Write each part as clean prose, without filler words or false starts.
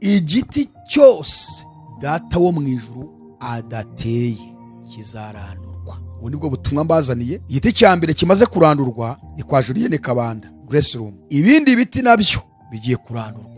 Igiti cyose Data wo mu ijuru adateye kizarandurwa. Ubu nibwo butumwa mbazaniye. Igiti cya mbere kimaze kurandurwa ni kwa Julienne Kabanda, Grace Room. Ibindi biti nabyo bigiye kurandurwa.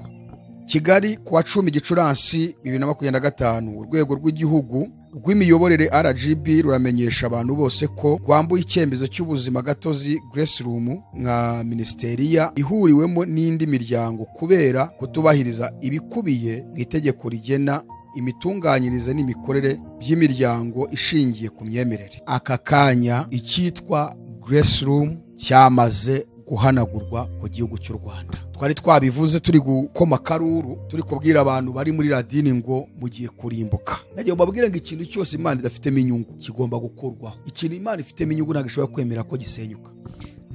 Kigali kuwa 10 Gicurasi 2025, urwego rw'igihugu rw'imiyoborere RGB ruramenyesha abantu bose ko rwambuye icyemezo cy'ubuzima gatozi Grace Room nka ministeriya ihuriwemo n'indi miryango kubera kutubahiriza ibikubiye mu itegeko rigena imitunganyirize n'imikorere by'imiryango ishingiye ku myemerere. Aka kanya icyitwa Grace Room cyamaze guhanagurwa ku gihugu cy'u Rwanda. Twari twabivuze turi gukoma karuru, turi kubwira abantu bari muri radini ngo mugiye kurimbuka. Nagiye mbabwira ngo ikintu cyose Imana idafitemo inyungu kigomba gukurwaho. Ikintu Imana ifitemo inyungu ntabwo ishobora kwemera ko gisenyuka.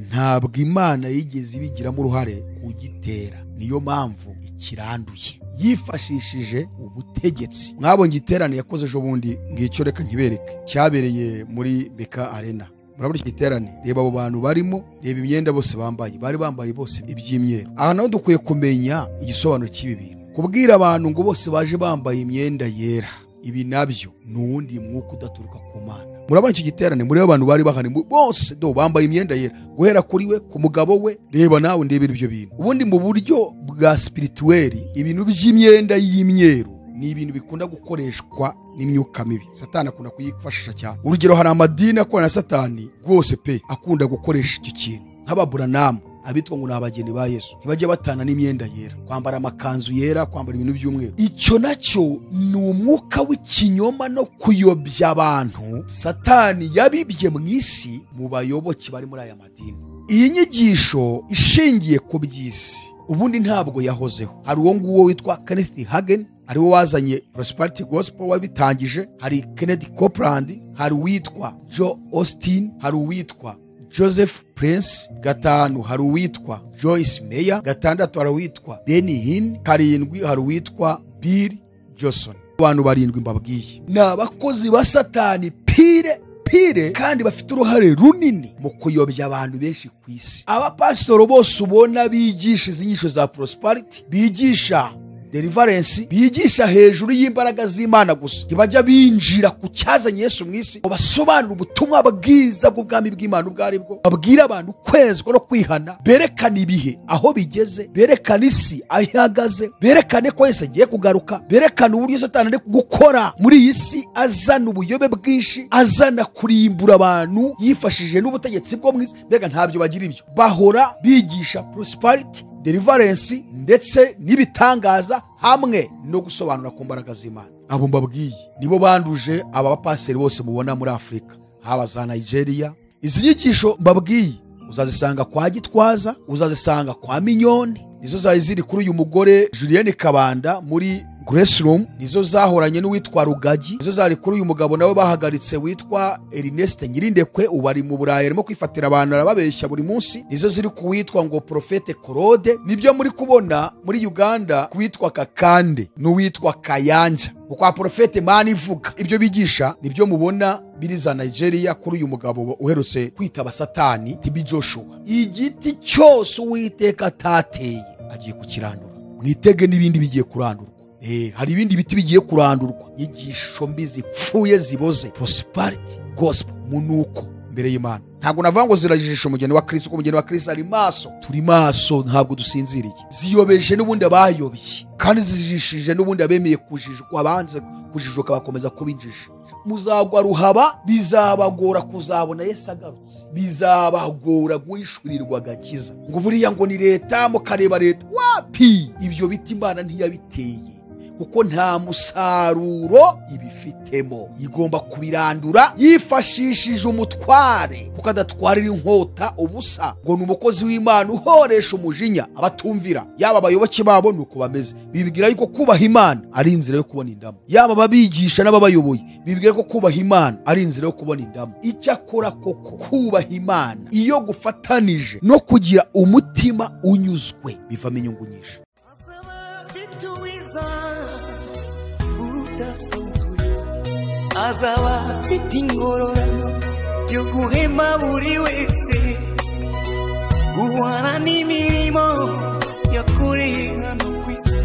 Ntabwo Imana yigeze ibigiramo uruhare kugitera, niyo mpamvu ikiranduye yifashishije ubutegetsi. Mwabonye iterane yakoze ejo bundi, ngicyo reka nkibereke, cyabereye muri Beka Arena. Murabona iki giterane, reba abo bantu barimo, reba imyenda bose bambaye, bari bambaye bose iby'imyeru. Aha naho dukwiye kumenya igisobanuro cy'ibi bintu. Kubwira abantu ngo bose baje bambaye imyenda yera, ibi nabyo ni uwundi mwuka udaturuka ku Mana. Murabona iki giterane, muri abantu bari bahari bose do bambaye imyenda yera, guhera kuri we, ku mugabo we, reba nawe ndebera ibyo bintu. Ubundi mu buryo bwa spirituel, ibintu by'imyenda y'imyeru ni ibintu bikunda gukoreshwa n'imyuka mibi. Satani akunda kuyifashisha cyane. Urugero, hari amadini akorana na Satani rwose pe, akunda gukoresha icyo kintu. Nk'ababuranamu abitwa ngo ni abageni ba Yesu, ntibajya batana n'imyenda yera, kwambara amakanzu yera, kwambara ibintu by'umweru. Icyo nacyo ni umwuka w'ikinyoma no kuyobya abantu Satani yabibye mu isi mu bayoboke bari muri aya madini. Iyi nyigisho ishingiye ku by'isi ubundi ntabwo yahozeho. Hari uwo nguwo witwa Kenneth Hagin, ari we wazanye Prosperity Gospel wabitangije. Hari Kennedy Copeland, hari uwitwa Joe Austin, hari uwitwa Joseph Prince. 5 hari uwitwa Joyce Meyer, 6 hari uwitwa Benny Hinn, 7 hari uwitwa Bill Johnson. Abantu barindwi mbabwiye ni abakozi ba Satani pire pire, kandi bafite uruhare runini mu kuyobya abantu benshi ku isi. Abapasitoro bose ubona bigisha izi nyigisho za prosperity, bigisha deliverance, bigisha hejuru y'imbaraga z'Imana gusa, ntibajya binjira ku cyazanye Yesu mu isi ngo basobanure ubutumwa bwiza bw'ubwami bw'Imana ubwo ari bwo, babwire abantu kwezwa no kwihana, berekane ibihe aho bigeze, berekane isi aho ihagaze, berekane ko Yesu agiye kugaruka, berekane uburyo Satani ari gukora muri iyi si, azana ubuyobe bwinshi, azana kurimbura abantu yifashishije n'ubutegetsi bwo mu isi. Mbega ntabyo bagira ibyo, bahora bigisha prosperity, deliverance ndetse n'ibitangaza hamwe no gusobanura ku mbaraga z'Imana. Abo mbabwiye nibo banduje aba bapaseri bose mubona muri Afurika, haba za Nigeria. Izi nyigisho mbabwiye uzazisanga kwa Gitwaza, uzazisanga kwa Minyoni, nizo zari ziri kuri uyu mugore Julienne Kabanda muri Grace Room, nizo zahoranye n'uwitwa Rugagi, nizo zari kuri uyu mugabo nawe bahagaritse witwa Ernest Nyirindekwe, ubu ari mu Burayi arimo kwifatira abantu arababeshya buri munsi, nizo ziri kuwitwa ngo Prophete Claude, nibyo muri kubona muri Uganda kuwitwa Kakande n'uwitwa Kayanja kwa Prophete Manivuga. Ibyo bigisha nibyo mubona biri za Nigeria kuri uyu mugabo uherutse kwitaba Satani TB Joshua. Igiti cyose Uwiteka atateye agiye kukirandura. Mwitege n'ibindi bigiye kurandurwa. Hari ibindi biti bigiye kurandurwa. Inyigisho mbi zipfuye ziboze prosperity gospel munuko mbere y'Imana. Ntabwo navuga ngo zirajijisha umugeni wa Kristo, kuko umugeni wa Kristo ari maso. Turi maso, ntabwo dusinziriye. Ziyobeje n'ubundi abayobye, kandi zijishije n'ubundi abemeye kujijwa, abanze kujijuka bakomeza kubinjisha. Muzagwa ruhaba, bizabagora kuzabona Yesu agarutse, bizabagora guhishurirwa agakiza. Ngo buriya ngo ni leta, mukareba leta wapi? Ibyo biti Imana ntiyabiteye, kuko nta musaruro ibifitemo. Igomba kubirandura yifashishije umutware, kuko adatwarira inkota ubusa, ngo ni umukozi w'Imana uhoresha umujinya abatumvira. Yaba abayoboke babo nuko bameze, bibwira yuko kubaha Imana ari inzira yo kubona indamu. Yaba ababigisha n'ababayoboye bibwira ko kubaha Imana ari inzira yo kubona indamu. Icyakora koko kubaha Imana iyo gufatanije no kugira umutima unyuzwe bivamo inyungu nyinshi. Azaba afite ingororano yo guhema buri wese, guhana n'imirimo yakoreye hano ku isi.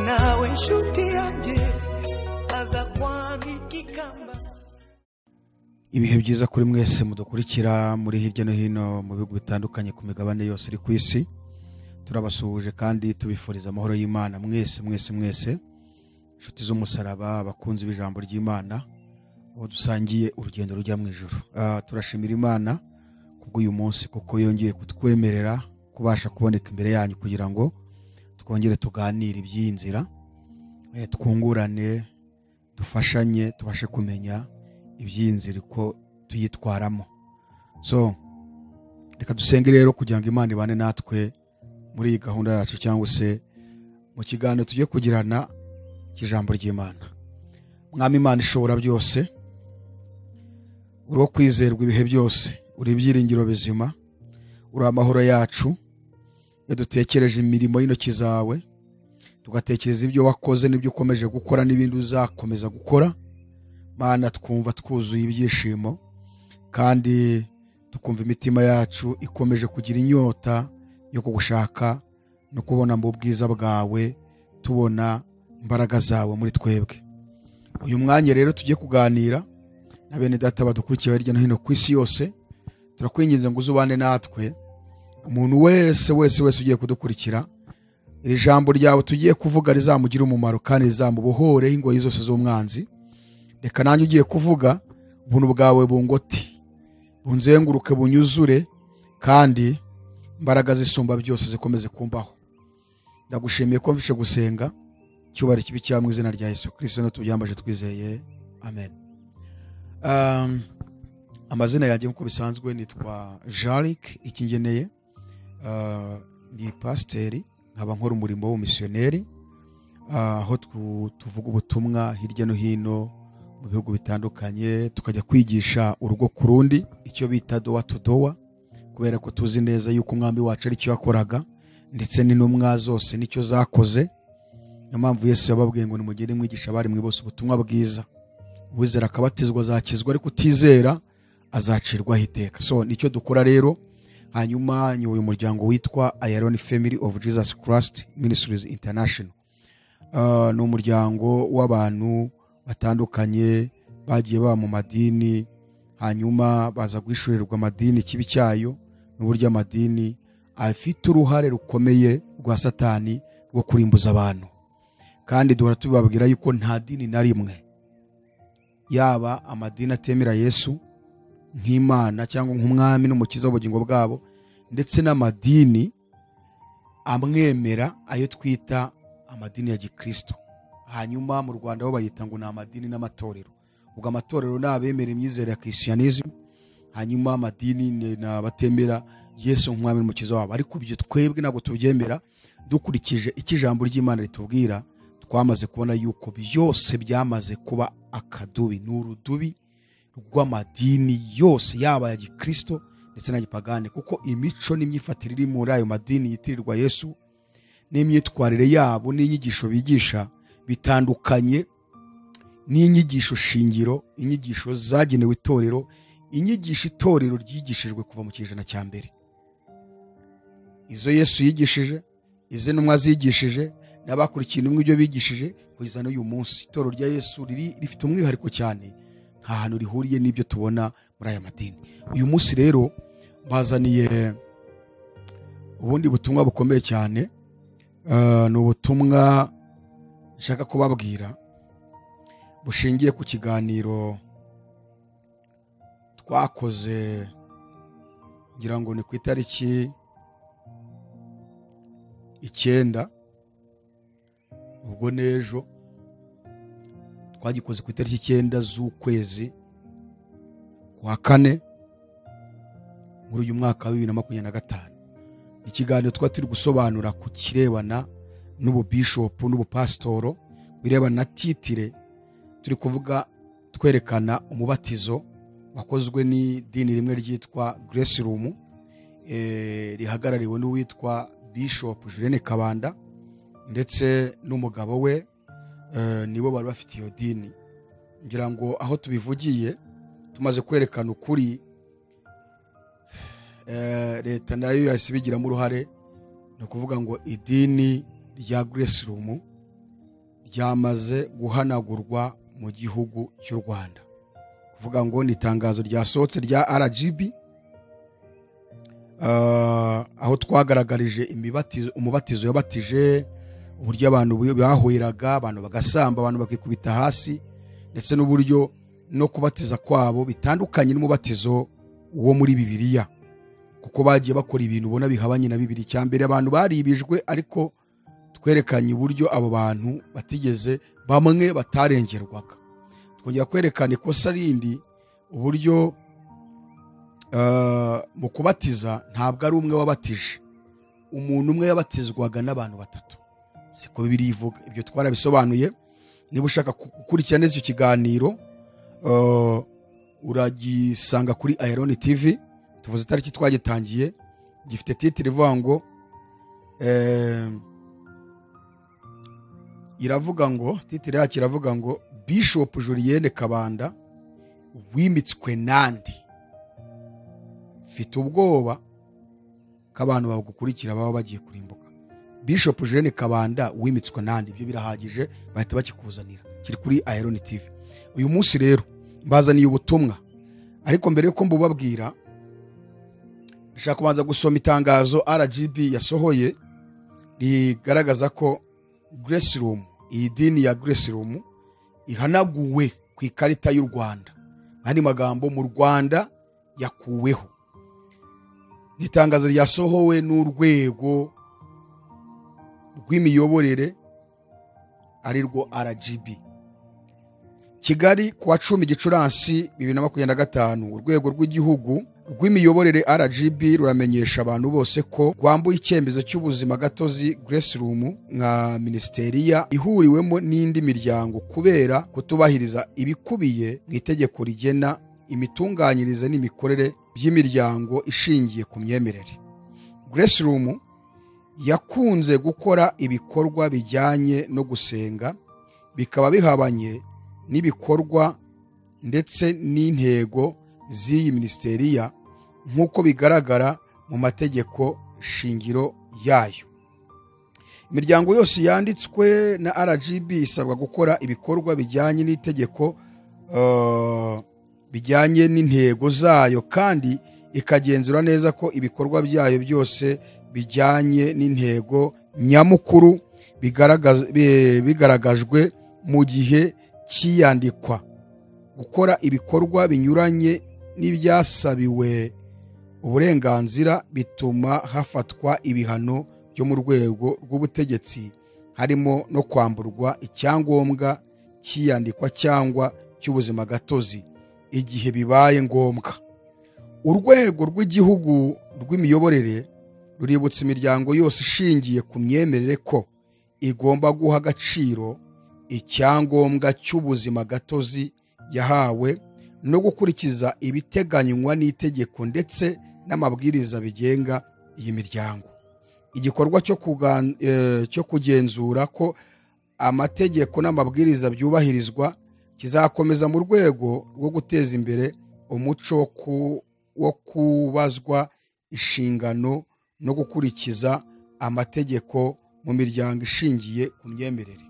Na Inshuti yanjye aza kwambika ikamba. Ibihe byiza kuri mwese mudukurikira muri hirya no hino mu bihugu bitandukanye ku migabane yose iri ku isi. Turabasuhuje kandi tubifuriza amahoro y'Imana mwese mwese mwese, inshuti z'umusaraba, abakunzi b'ijambo ry'Imana, aho dusangiye urugendo rujya mu ijuru. Turashimira Imana kubw'uyu munsi kuko yongeye kutwemerera kubasha kuboneka imbere yanyu kugira ngo twongere tuganire iby'iyi nzira, twungurane, dufashanye, tubashe kumenya iby'iyi nzira uko tuyitwaramo. So reka dusenge rero kugira ngo Imana ibane natwe muri iyi gahunda yacu cyangwa se mu kiganiro tugiye kugirana cy'ijambo ry'Imana. Mwami Imana ishobora byose, uri uwo kwizerwa ibihe byose, uri ibyiringiro bizima, uri amahoro yacu. Iyo dutekereje imirimo y'intoki zawe, tugatekereza ibyo wakoze n'ibyo ukomeje gukora n'ibindi uzakomeza gukora, Mana twumva twuzuye ibyishimo kandi tukumva imitima yacu ikomeje kugira inyota yo kugushaka no kubona mu bwiza bwawe, tubona imbaraga zawe muri twebwe. Uyu mwanya rero tugiye kuganira na bene data badukurikiye hirya no hino ku isi yose, turakwinginze ngo uzubane natwe. Umuntu wese wese wese ugiye kudukurikira, iri jambo ryawe tugiye kuvuga rizamugira umumaro kandi rizamubohore ingoyi zose z'umwanzi. Reka nanjye ugiye kuvuga, ubuntu bwawe bungoti, bunzenguruke, bunyuzure, kandi imbaraga zisumba byose zikomeze kumbaho. Ndagushimiye ko mvishe gusenga, cyubahiro kibi cya mu izina rya Yesu Kristo no tubyambaje twizeye, amen. Amazina yanjye nk'uko bisanzwe nitwa Jaric Ikingeneye, ni pasiteri, nkaba nkora umurimo w'ubumisiyoneri, aho tuvuga ubutumwa hirya no hino mu bihugu bitandukanye, tukajya kwigisha urugo ku rundi, icyo bita doa to doa, kubera ko tuzi neza yuko umwami wacu ari cyo yakoraga, ndetse n'intumwa zose nicyo zakoze. Niyo mpamvu Yesu yababwiye ngo nimugende mwigisha abari mwe bose ubutumwa bwiza, uwizera akabatizwa azakizwa, ariko utizera azacirwaho iteka. So nicyo dukora rero. Hanyuma nyoboye umuryango witwa Iron Family of Jesus Christ Ministries International. Ni umuryango w'abantu batandukanye bagiye baba mu madini, hanyuma baza guhishurirwa amadini ikibi cyayo n'uburyo amadini afite uruhare rukomeye rwa Satani rwo kurimbuza abantu. Kandi duhora tubabwira yuko nta dini na rimwe, yaba amadini atemera Yesu nk'Imana cyangwa nk'umwami n'umukiza w'ubugingo bwabo, ndetse n'amadini amwemera ayo twita amadini ya Gikristo. Hanyuma mu Rwanda bo bayita ngo ni amadini n'amatorero. Ubwo amatorero ni abemera imyizerere ya Christianism, hanyuma amadini ni abatemera Yesu nk'umwami n'umukiza wabo. Ariko ibyo twebwe ntabwo tubyemera, dukurikije icyo ijambo ry'Imana ritubwira. Twamaze kubona yuko byose byamaze kuba akadubi, n'urudubi rw'amadini yose, yaba ya Gikristo ndetse na gipagani, kuko imico n'imyifatire iri muri ayo madini yitirirwa Yesu n'imyitwarire yabo n'inyigisho bigisha bitandukanye n'inyigisho shingiro, inyigisho zagenewe itorero, inyigisho itorero ryigishijwe kuva mu kinyejana cya mbere. Izo Yesu yigishije, izo ntumwa zigishije, n'abakurikiye intumwa ibyo bigishije kugeza n'uyu munsi. Itorero rya Yesu rifite umwihariko cyane, nta hantu rihuriye n'ibyo tubona muri aya madini. Uyu munsi rero bazaniye ubundi butumwa bukomeye cyane. Ni ubutumwa nshaka kubabwira bushingiye ku kiganiro twakoze, ngira ngo ni ku itariki 9, ubwo n'ejo twagikoze ku itariki 9 z'ukwezi kwa 4 muri uyu mwaka wa 2025. Ikiganiro twa turi gusobanura ku kirebana n'ububishopu n'ubupasitoro, birebana na titire, turi kuvuga twerekana umubatizo wakozwe n'idini rimwe ryitwa Grace Room, rihagarariwe n'uwitwa Bishop Julienne Kabanda ndetse n'umugabo we, nibo bari bafite iyo dini. Ngira ngo aho tubivugiye tumaze kwerekana ukuri, leta nayo yasibigiramo uruhare, ni ukuvuga ngo idini rya Grace Room ryamaze guhanagurwa mu gihugu cy'u Rwanda. Kuvuga ngo ni itangazo ryasohotse rya RGB, aho twagaragarije umubatizo yabatije, uburyo abantu bahweraga, abantu bagasamba, abantu bakikubita hasi, ndetse n'uburyo no kubatiza kwabo bitandukanye n'umubatizo wo muri Bibiliya, kuko bagiye bakora ibintu ubona bihabanye na Bibiliya. Cyambere abantu baribijwe, ariko twerekanye uburyo abo bantu batigeze, bamwe batarengerwaga. Twongera kwerekana ikosa rindi, uburyo mu kubatiza ntabwo ari umwe wabatije, umuntu umwe yabatizwaga n'abantu batatu, siko Bibiliya ivuga. Ibyo twarabisobanuye. Niba ushaka gukurikira neza icyo kiganiro, uragisanga kuri Iron TV. Tuvuze itariki twagitangiye, gifite titre ivuga ngo iravuga ngo, titre yacyo iravuga ngo Bishop Julienne Kabanda wimitswe nandi. Mfite ubwoba ko abantu bagukurikira baba bagiye kurimbuka. Bishop Julienne Kabanda wimitswe nandi, ibyo birahagije, bahita bakikuzanira, kiri kuri Iron TV. Uyu munsi rero mbazaniye ubutumwa, ariko mbere yuko mbubabwira ndashaka kubanza gusoma itangazo RGB yasohoye rigaragaza ko Grace Room, iyi dini ya Grace Room ihanaguwe ku ikarita y'u Rwanda. Andi magambo, mu Rwanda yakuweho. Ni itangazo ryasohowe n'urwego rw'imiyoborere ari rwo RGB. Kigali kuwa 10 Gicurasi 2025, urwego rw'igihugu rw'imiyoborere RGB ruramenyesha abantu bose ko rwambuye icyemezo cy'ubuzima gatozi Grace Room nka ministeriya ihuriwemo n'indi miryango kubera kutubahiriza ibikubiye mu itegeko rigena imitunganyirize n'imikorere by'imiryango ishingiye ku myemerere. Grace Room yakunze gukora ibikorwa bijyanye no gusenga, bikaba bihabanye n'ibikorwa ndetse n'intego z'iyi ministeriya nk'uko bigaragara mu mategeko shingiro yayo. Imiryango yose yanditswe na RGB isabwa gukora ibikorwa bijyanye n'itegeko, bijyanye n'intego zayo, kandi ikagenzura neza ko ibikorwa byayo byose bijyanye n'intego nyamukuru bigaragajwe mu gihe cy'iyandikwa. Gukora ibikorwa binyuranye n'ibyasabiwe uburenganzira bituma hafatwa ibihano byo mu rwego rw'ubutegetsi, harimo no kwamburwa icyangombwa cy'iyandikwa cyangwa cy'ubuzima gatozi igihe bibaye ngombwa. Urwego rw'igihugu rw'imiyoborere ruributsa imiryango yose ishingiye ku myemerere ko igomba guha agaciro icyangombwa cy'ubuzima gatozi yahawe no gukurikiza ibiteganywa n'itegeko ndetse n'amabwiriza bigenga iyi miryango. Igikorwa cyo kugenzura ko amategeko n'amabwiriza byubahirizwa kizakomeza mu rwego rwo guteza imbere umuco wo kubazwa inshingano no gukurikiza amategeko mu miryango ishingiye ku myemerere.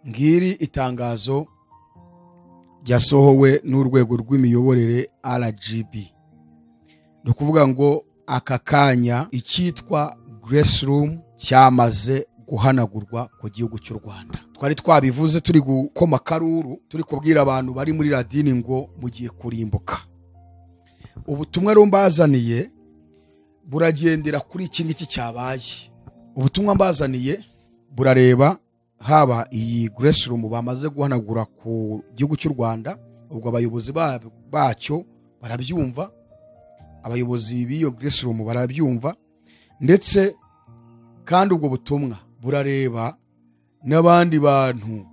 Ngiri itangazo ryasohowe n'urwego rw'imiyoborere RGB. Ni ukuvuga ngo aka kanya icyitwa Grace Room cyamaze guhanagurwa ku gihugu cy'u Rwanda. Twari twabivuze turi gukoma karuru, turi kubwira abantu bari muri radini ngo mugiye kurimbuka. Ubutumwa rumbazaniye buragendera kuri iki ngiki cyabaye. Ubutumwa mbazaniye burareba haba iyi Grace Room bamaze guhanagura ku gihugu cy'u Rwanda, ubwo abayobozi bacyo barabyumva, abayobozi b'iyo Grace Room barabyumva, ndetse kandi ubwo butumwa burareba n'abandi bantu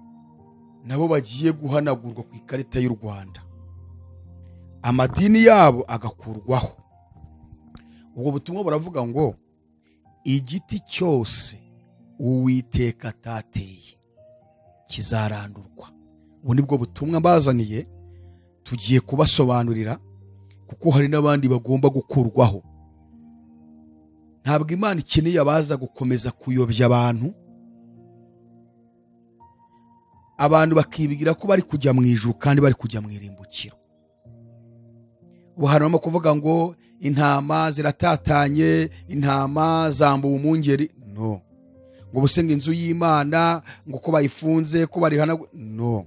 nabo bagiye guhanagurwa ku ikarita y'u Rwanda, amadini yabo agakurwaho. Ubwo butumwa buravuga ngo igiti cyose Uwiteka atateye kizarandurwa. Ubu nibwo butumwa mbazaniye, tugiye kubasobanurira kuko hari n'abandi bagomba gukurwaho. Ntabwo Imana ikeneye abaza gukomeza kuyobya abantu Abantu bakibwira ko bari kujya mu ijuru kandi bari kujya mu irimbukiro. Ubu harimo kuvuga ngo intama ziratatanye, intama zambuwe umungeri. No. Ngo busenga inzu y'Imana ngo ko bayifunze ko barihana. No.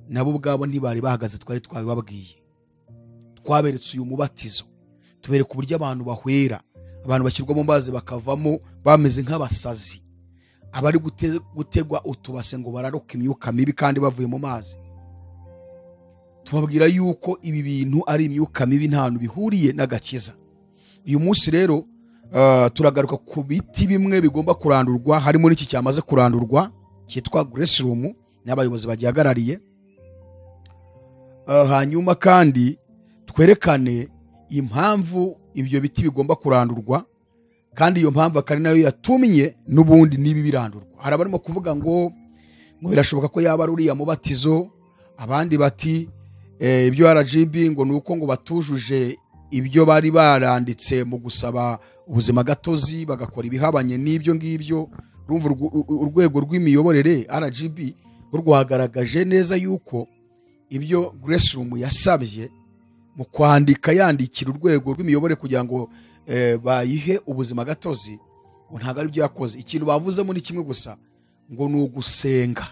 Nabo ubwabo ntibari bahagaze, twari twabibabwiye. Twaberetse uyu mubatizo, tubereka uburyo abantu bahwera, abantu bashyirwa mu mazi bakavamo bameze nk'abasazi, abari gutegwa utubase ngo bararuka imyuka mibi kandi bavuye mu mazi. Tubabwira yuko ibi bintu ari imyuka mibi, nta hantu bihuriye n'agakiza. Uyu munsi rero turagaruka ku biti bimwe bigomba kurandurwa, harimo n'iki cyamaze kurandurwa cyitwa Grace Room n'abayobozi bagihagarariye. Hanyuma kandi twerekane impamvu ibyo biti bigomba kurandurwa, kandi iyo mpamvu akari nayo yatumye n'ubundi nibi birandurwa. Hari abarimo kuvuga ngo birashoboka ko yaba ari uriya mubatizo, abandi bati ibyo RGB ngo nuko ngo batujuje ibyo bari baranditse mu gusaba ubuzima gatozi, bagakora ibihabanye n'ibyo ngibyo. Urumva urwego rw'imiyoborere RGB rwagaragaje neza yuko ibyo Grace Room yasabye mu kwandika yandikira urwego rw'imiyoborere kugira ngo bayihe ubuzima gatozi, ngo ntabwo ari byo yakoze. Ikintu bavuzemo ni kimwe gusa, ngo ni ugusenga.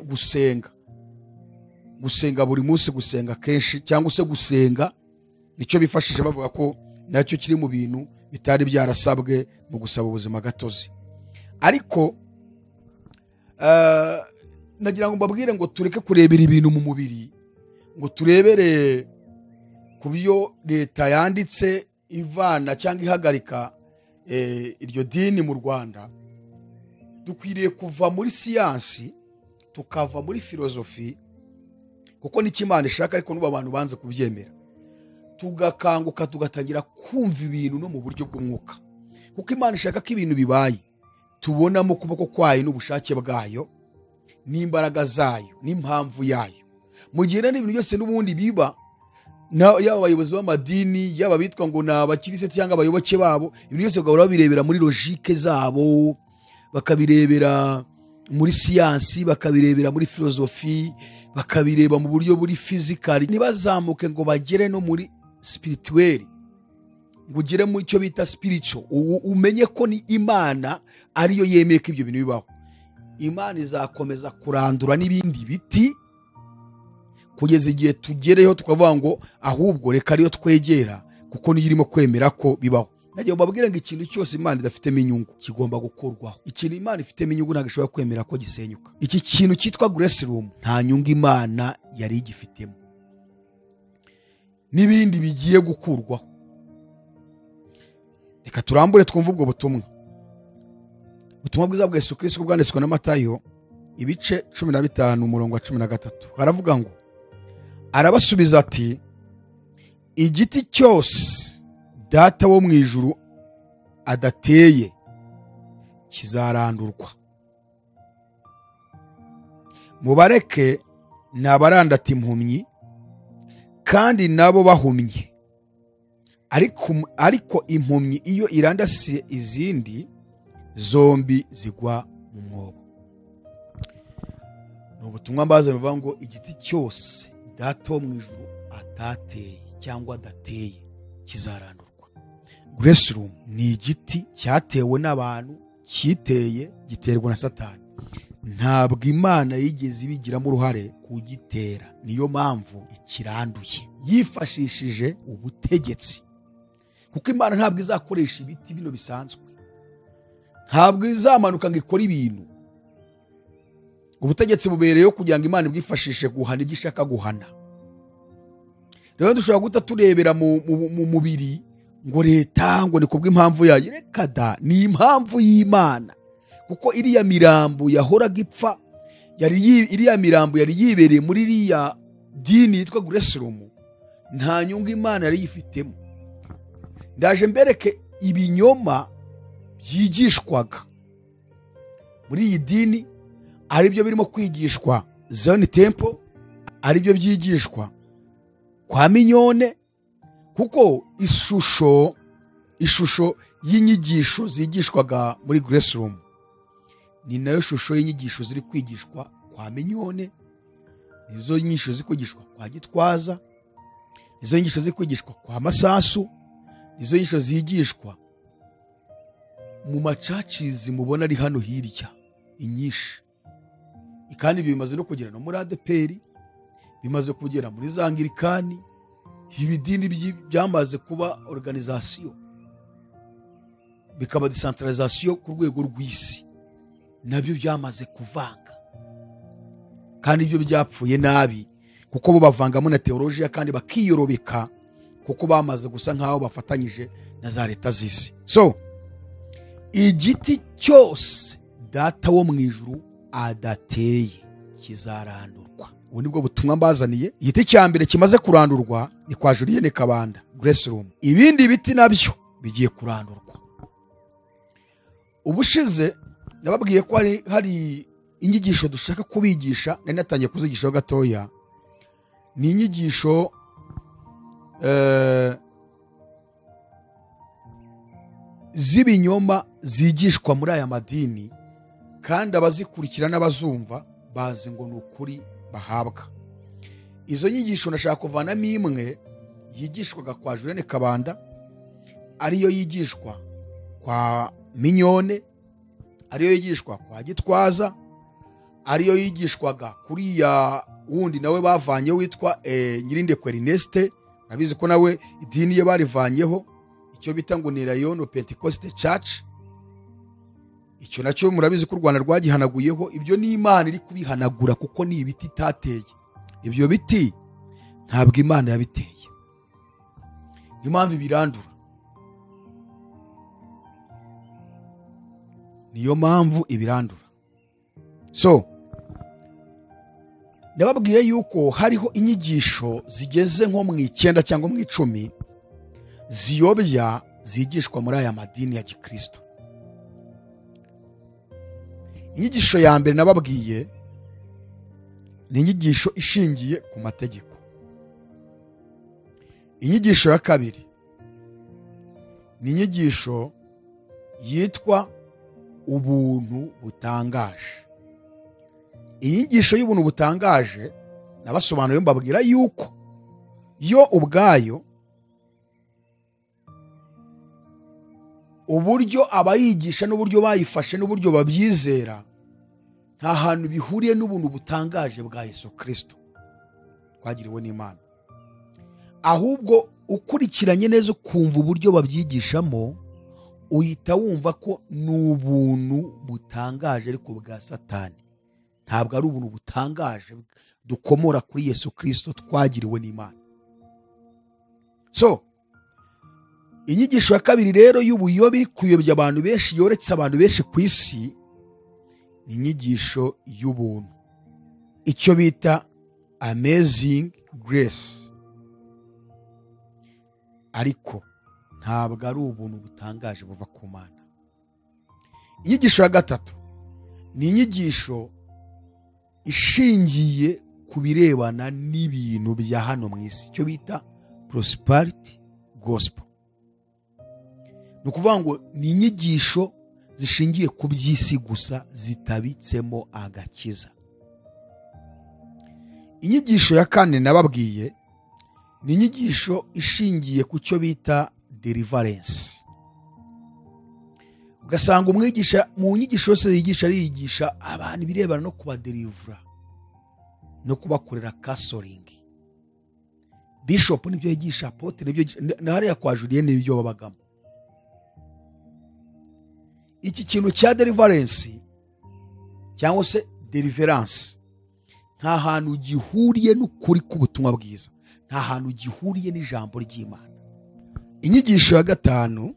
Gusenga, gusenga buri munsi, gusenga kenshi, cyangwa se gusenga nicyo bifashije bavuga ko nacyo kiri mu bintu bitari byarasabwe mu gusaba ubuzima gatozi. Ariko nagira ngo mbabwire ngo tureke kurebera ibintu mu mubiri, ngo turebere ku byo leta yanditse ivana cyangwa ihagarika iryo dini mu Rwanda. Dukwiriye kuva muri siyansi tukava muri filozofi, kuko nicyo Imana ishaka, ariko n'ubu abantu banze kubyemera. Tugakanguka tugatangira kumva ibintu no mu buryo bw'umwuka, kuko Imana ishaka ko ibintu bibaye tubonamo ukuboko kwayo n'ubushake bwayo n'imbaraga zayo n'impamvu yayo. Mu gihe rero ibintu byose n'ubundi biba, yaba abayobozi b'amadini, yaba bitwa ngo ni abakirisitu cyangwa abayoboke babo, ibintu byose bagahora babirebera muri logique zabo, bakabirebera muri siyansi, bakabirebera muri filozofi, bakabireba mu buryo buri physical, ntibazamuke ngo bagere no muri spirituel, ngo ugere mu cyo bita spiritual, umenye ko ni Imana ariyo yemeye ko ibyo bintu bibaho. Imana izakomeza kurandura n'ibindi biti kugeza igihe tugereyo tukavuga ngo ahubwo reka ariyo twegera, kuko niyo irimo kwemera ko bibaho. Nagiye mbabwira ngo ikintu cyose Imana idafitemo inyungu kigomba gukurwaho. Ikintu Imana ifitemo inyungu ntabwo ishobora kwemera ko gisenyuka. Iki kintu cyitwa Grace Room nta nyungu Imana yari igifitemo, n'ibindi bigiye gukurwaho. Reka turambure twumve ubwo butumwa. Ubutumwa bwiza bwa Yesu Kristo bwanditswe na Matayo ibice 15 umurongo wa 13. Haravuga ngo arabasubiza ati igiti cyose Data wo mu ijuru adateye kizarandurwa. Mubareke n'abarandata impumyi kandi nabo bahumye, ariko impumyi iyo irandasiye izindi zombi zigwa mu mwobo. Ni ubutumwa mbaze buvuga ngo igiti cyose Data wo mu ijuru atateye cyangwa adateye kizarandurwa. Grace Room ni igiti cyatewe n'abantu, cyiteye, giterwa na Satani. Ntabwo Imana yigeze ibigiramo uruhare kugitera, niyo mpamvu ikiranduye yifashishije ubutegetsi, kuko Imana ntabwo izakoresha ibiti bino bisanzwe, ntabwo izamanuka ngo ikore ibintu. Ubutegetsi bubereyeho kugira ngo Imana ibwifashishe guhana ibyo ishaka guhana. Rero dushobora guta turebera mu mubiri ngo leta ngo ni kubw'impamvu yayo. Reka da, ni impamvu y'Imana, kuko iriya mirambo yahoraga ipfa, iriya mirambo yari yibereye muri iriya dini yitwa Grace Room, nta nyungu Imana yari yifitemo. Ndaje mbereke ibinyoma byigishwaga muri iyi dini, ari byo birimo kwigishwa Zion Temple, ari byo byigishwa kwa Mignone, kuko ishusho y'inyigisho zigishwaga muri Grace Room ni nayo shusho y'inyigisho ziri kwigishwa kwa Mignone, nizo nyigisho ziri kwigishwa kwa Gitwaza, nizo nyigisho ziri kwigishwa kwa Masasu, nizo nyigisho zigishwa mu macacizi mubona ari hano hirya inyinshi. Kandi bimaze no kugera no muri ADPR, bimaze kugera muri za Anglikani, ibidini byamaze kuba organisation, bikaba decentralisation ku rwego rw'isi, nabyo byamaze kuvanga. Kandi ibyo byapfuye nabi kuko bo bavangamo na theologia kandi bakiyorobeka kuko bamaze gusa nkaho bafatanyije na za leta z'isi. So igiti cyose data wo mu ijuru adateye kizarandurwa. Ubu nibwo butumwa mbazaniye. Igiti cya mbere kimaze kurandurwa ni kwa Julienne Kabanda Grace Room. Ibindi biti nabyo bigiye kurandurwa. Ubushize nababwiye ko hari inyigisho dushaka kubigisha, nari natangiye kuzigishaho gatoya. Ni inyigisho z'ibinyoma zigishwa muri aya madini, kandi abazikurikira n'abazumva bazi ngo ni ukuri bahabwa. Izo nyigisho nashaka kuvanamo imwe yigishwaga kwa Julienne Kabanda, ariyo yigishwa kwa Mignone, ariyo yigishwa kwa Gitwaza, ariyo yigishwaga kuri ya wundi nawe bavanye witwa Nyirindekwe Ernest. Nabizi ko nawe idini ye barivanyeho, icyo bita ngo ni Rayono Pentecost Church. Icyo nacyo murabizi ko u Rwanda rwagihanaguyeho. Ibyo ni Imana iri kubihanagura kuko ni ibiti itateye. Ibyo biti ntabwo Imana yabiteye, niyo mpamvu ibirandura, niyo mpamvu ibirandura. So ndababwiye yuko hariho inyigisho zigeze nko mu 9 cyangwa mu 10 ziyobya zigishwa muri aya madini ya Gikristo. Inyigisho ya mbere nababwiye ni inyigisho ishingiye ku mategeko. Inyigisho ya kabiri ni inyigisho yitwa ubuntu butangaje. Inyigisho y'ubuntu butangaje nabasobanuriye mbabwira yuko yo ubwayo uburyo abayigisha n'uburyo bayifashe n'uburyo babyizera nta hantu bihuriye n'ubuntu butangaje bwa Yesu Kristo twagiriwe n'Imana. Ahubwo ukurikiranye neza ukumva uburyo babyigishamo, uhita wumva ko n'ubuntu butangaje ariko bwa Satani. Ntabwo ari ubuntu butangaje dukomora kuri Yesu Kristo twagiriwe n'Imana. So inyigisho ya kabiri rero y'ubuyobe iri kuyobya abantu benshi, yoretse abantu benshi ku isi, ni inyigisho y'ubuntu, icyo bita Amazing Grace. Ariko ntabwo ari ubuntu butangaje buva ku Mana. Inyigisho ya gatatu ni inyigisho ishingiye ku birebana n'ibintu bya hano mu isi, icyo bita prosperity gospel. Ni ukuvuga ngo ni inyigisho zishingiye ku by'isi gusa zitabitsemo agakiza. Inyigisho ya kane nababwiye ni inyigisho ishingiye ku cyo bita deliverance. Ugasanga umwigisha mu nyigisho yose yigisha ariyigisha abantu ibirebana no kubadelivera no kubakorera counseling. Bishop nibyo yigisha, apotre nibyo, na hariya kwa Julienne nibyo babagamo. Iki kintu cya deliverance cyangwa se deliverance nta hantu gihuriye n'ukuri k'ubutumwa bwiza, nta hantu gihuriye n'ijambo ry'Imana. Inyigisho ya gatanu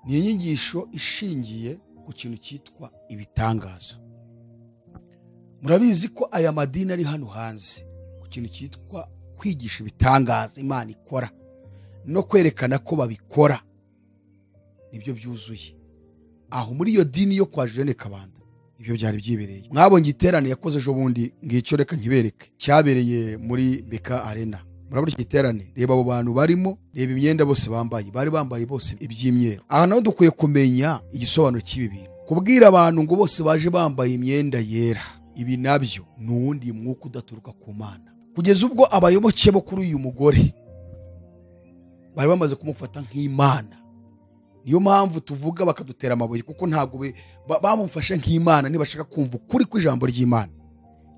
ni inyigisho ishingiye ku kintu cyitwa ibitangaza. Murabizi ko aya madini ari hano hanze ku kintu cyitwa kwigisha ibitangaza Imana ikora no kwerekana ko babikora nibyo byuzuye. Aho muri iyo dini yo kwa Julienne Kabanda ibyo byari byibereye. Mwabonye iterane yakoze ejo bundi, ngicyo reka nkibereke, cyabereye muri Beka Arena. Murabona iki giterane, reba abo bantu barimo, reba imyenda bose bambaye, bari bambaye bose iby'imyeru. Aha naho dukwiye kumenya igisobanuro cy'ibi bintu. Kubwira abantu ngo bose baje bambaye imyenda yera, Ibi nabyo ni uwundi mwuka udaturuka ku Mana. Kugeza ubwo abayoboke bo kuri uyu mugore bari bamaze kumufata nk'Imana. Niyo mpamvu tuvuga bakadutera amabuye, kuko ntabwo bamufashe nk'Imana, ntibashaka kumva ukuri kw'ijambo ry'Imana.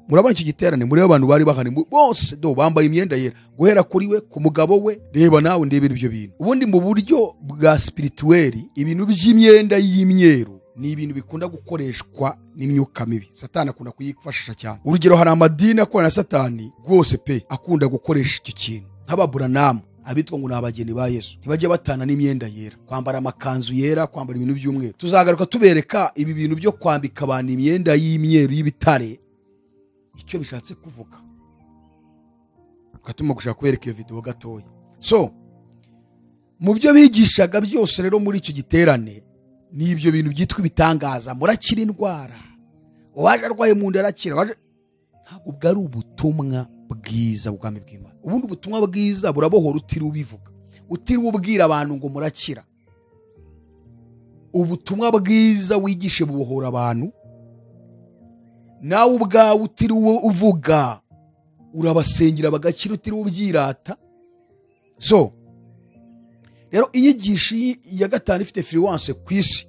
Murabona icyo giterane, muri abantu bari bahari bose do bambaye imyenda yera, guhera kuri we, ku mugabo we. Reba nawe ndebera ibyo bintu. Ubundi mu buryo bwa spirituel, ibintu by'imyenda y'imyeru ni ibintu bikunda gukoreshwa n'imyuka mibi. Satani akunda kuyifashisha cyane. Urugero, hari amadini akorana na Satani rwose pe, akunda gukoresha icyo kintu. Nk'ababuranamu, abitwa ngo ni abageni ba Yesu, ntibajya batana n'imyenda yera, kwambara amakanzu yera, kwambara ibintu by'umweru. Tuzagaruka tubereka ibi bintu byo kwambika abantu imyenda y'imyeru y'ibitare icyo bishatse kuvuga. Tukatuma gushaka kubereka iyo video gatoya. So mu byo bigishaga byose rero muri icyo giterane ni ibyo bintu byitwa ibitangaza. Murakira indwara, uwaje arwaye mu nda arakira, waje. Ntabwo bwari ubutumwa bwiza bw'ubwami bw'Imana. Ubundi ubutumwa bwiza burabohora utiriwe ubivuga, utiriwe ubwira abantu ngo murakira. Ubutumwa bwiza wigishe bubohora abantu, nawe ubwawe utiriwe uvuga urabasengera bagakira, utiriwe ubyirata. So rero inyigisho ya gatanu ifite influence ku isi,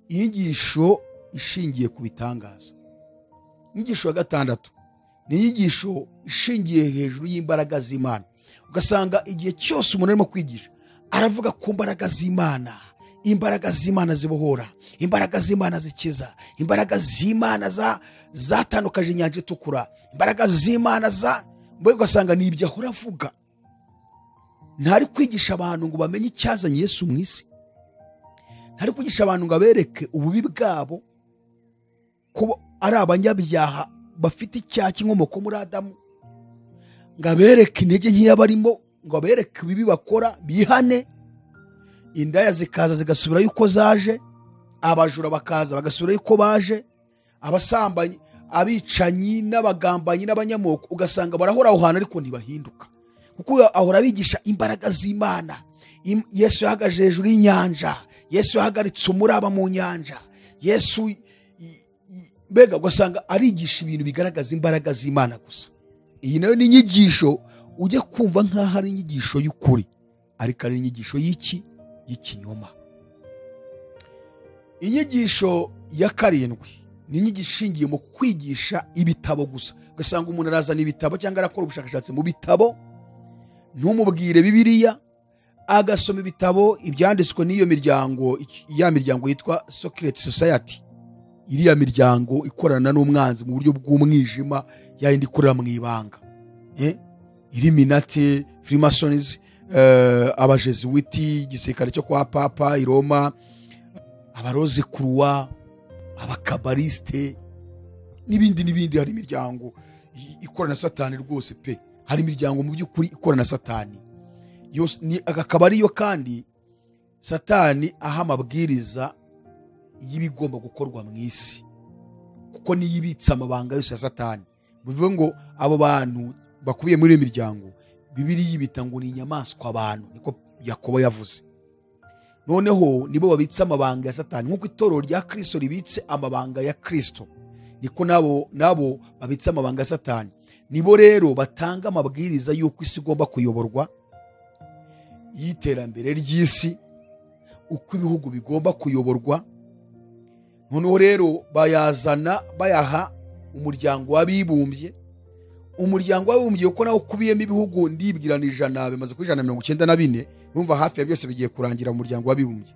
inyigisho ishingiye ku bitangaza. Inyigisho ya gatandatu ni inyigisho ishingiye hejuru y'imbaraga z'Imana. Ugasanga igihe cyose umuntu arimo kwigisha aravuga ku mbaraga z'Imana, imbaraga z'Imana zibohora, imbaraga z'Imana zikiza, imbaraga z'Imana zatandukaje inyanja itukura, imbaraga z'Imana za mbega. Ugasanga ni ibyo ahora avuga. Ntari kwigisha abantu ngo bamenye icyazanye Yesu mu isi, ntari kwigisha abantu ngo abereke ububi bwabo, ko ari abanyabyaha bafite icyaha cy'inkomoko muri Adamu, ngo abereke intege nkeya barimo, ngo abereke ibibi bakora bihane. Indaya zikaza zigasubira yuko zaje, abajura bakaza bagasubira yuko baje, abasambanyi, abicanyi n'abagambanyi n'abanyamoko, ugasanga barahora aho hantu ariko ntibahinduka, kuko ahora abigisha imbaraga z'Imana. Yesu yahagaze hejuru y'inyanja, Yesu yahagaritse umuraba mu nyanja, Yesu mbega ugasanga arigisha ibintu bigaragaza imbaraga z'Imana gusa. Iyi nayo ni inyigisho ujya kumva nk'aho ari inyigisho y'ukuri, ariko ari inyigisho y'iki? Y'ikinyoma. Inyigisho ya karindwi ni inyigisho ishingiye mu kwigisha ibitabo gusa. Ugasanga umuntu arazana ibitabo cyangwa arakora ubushakashatsi mu bitabo, ntumubwire Bibiliya, agasoma ibitabo ibyanditswe n'iyo miryango, ya miryango yitwa Secret Society, iriya miryango ikorana n'umwanzi mu buryo bw'umwijima, yayindi ikorera mu ibanga, Illuminati, Freemasons, abajesuiti, igisirikare cyo kwa Papa i Roma, abaroze kuruwa, abakabaliste n'ibindi n'ibindi. Hari imiryango ikorana na Satani rwose pe. Hari imiryango mu by'ukuri ikorana na Satani yose, ni akaba ariyo kandi Satani aha amabwiriza y'ibigomba gukorwa mu isi, kuko niyo ibitse amabanga yose ya Satani. Bivuze ngo abo bantu bakubiye muri iyo miryango, Bibiliya yibita ngo ni inyamaswa abantu, niko Yakobo yavuze. Noneho nibo babitse amabanga ya Satani, nk'uko itorero rya Kristo ribitse amabanga ya Kristo, niko nabo babitse amabanga ya Satani. Nibo rero batanga amabwiriza y'uko isi igomba kuyoborwa, y'iterambere ry'isi, uko ibihugu bigomba kuyoborwa. Noneho rero bayazana bayaha umuryango w'abibumbye. Umuryango w'abibumbye kuko nawo ukubiyemo ibihugu ndibwirana 100, bimaze kuri 194, urumva hafi ya byose bigiye kurangira mu muryango w'abibumbye.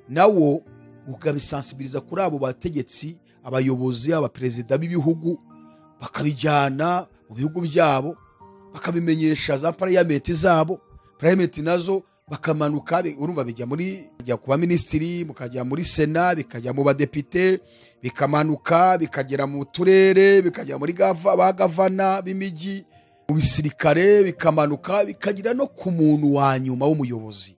Nawo ukabisensibiliza kuri abo bategetsi, abayobozi, abaperezida b'ibihugu, bakabijyana mu bihugu byabo, bakabimenyesha za parliament zabo, parliament nazo bakamanuka, urumva bijya muri bijya kuba minisitiri, mukajya muri sena, bikajya mu badepite, bikamanuka bikagera mu turere, bikajya muri ba gavana b'imijyi, mu bisirikare, bikamanuka bikagira no ku muntu wa nyuma w'umuyobozi.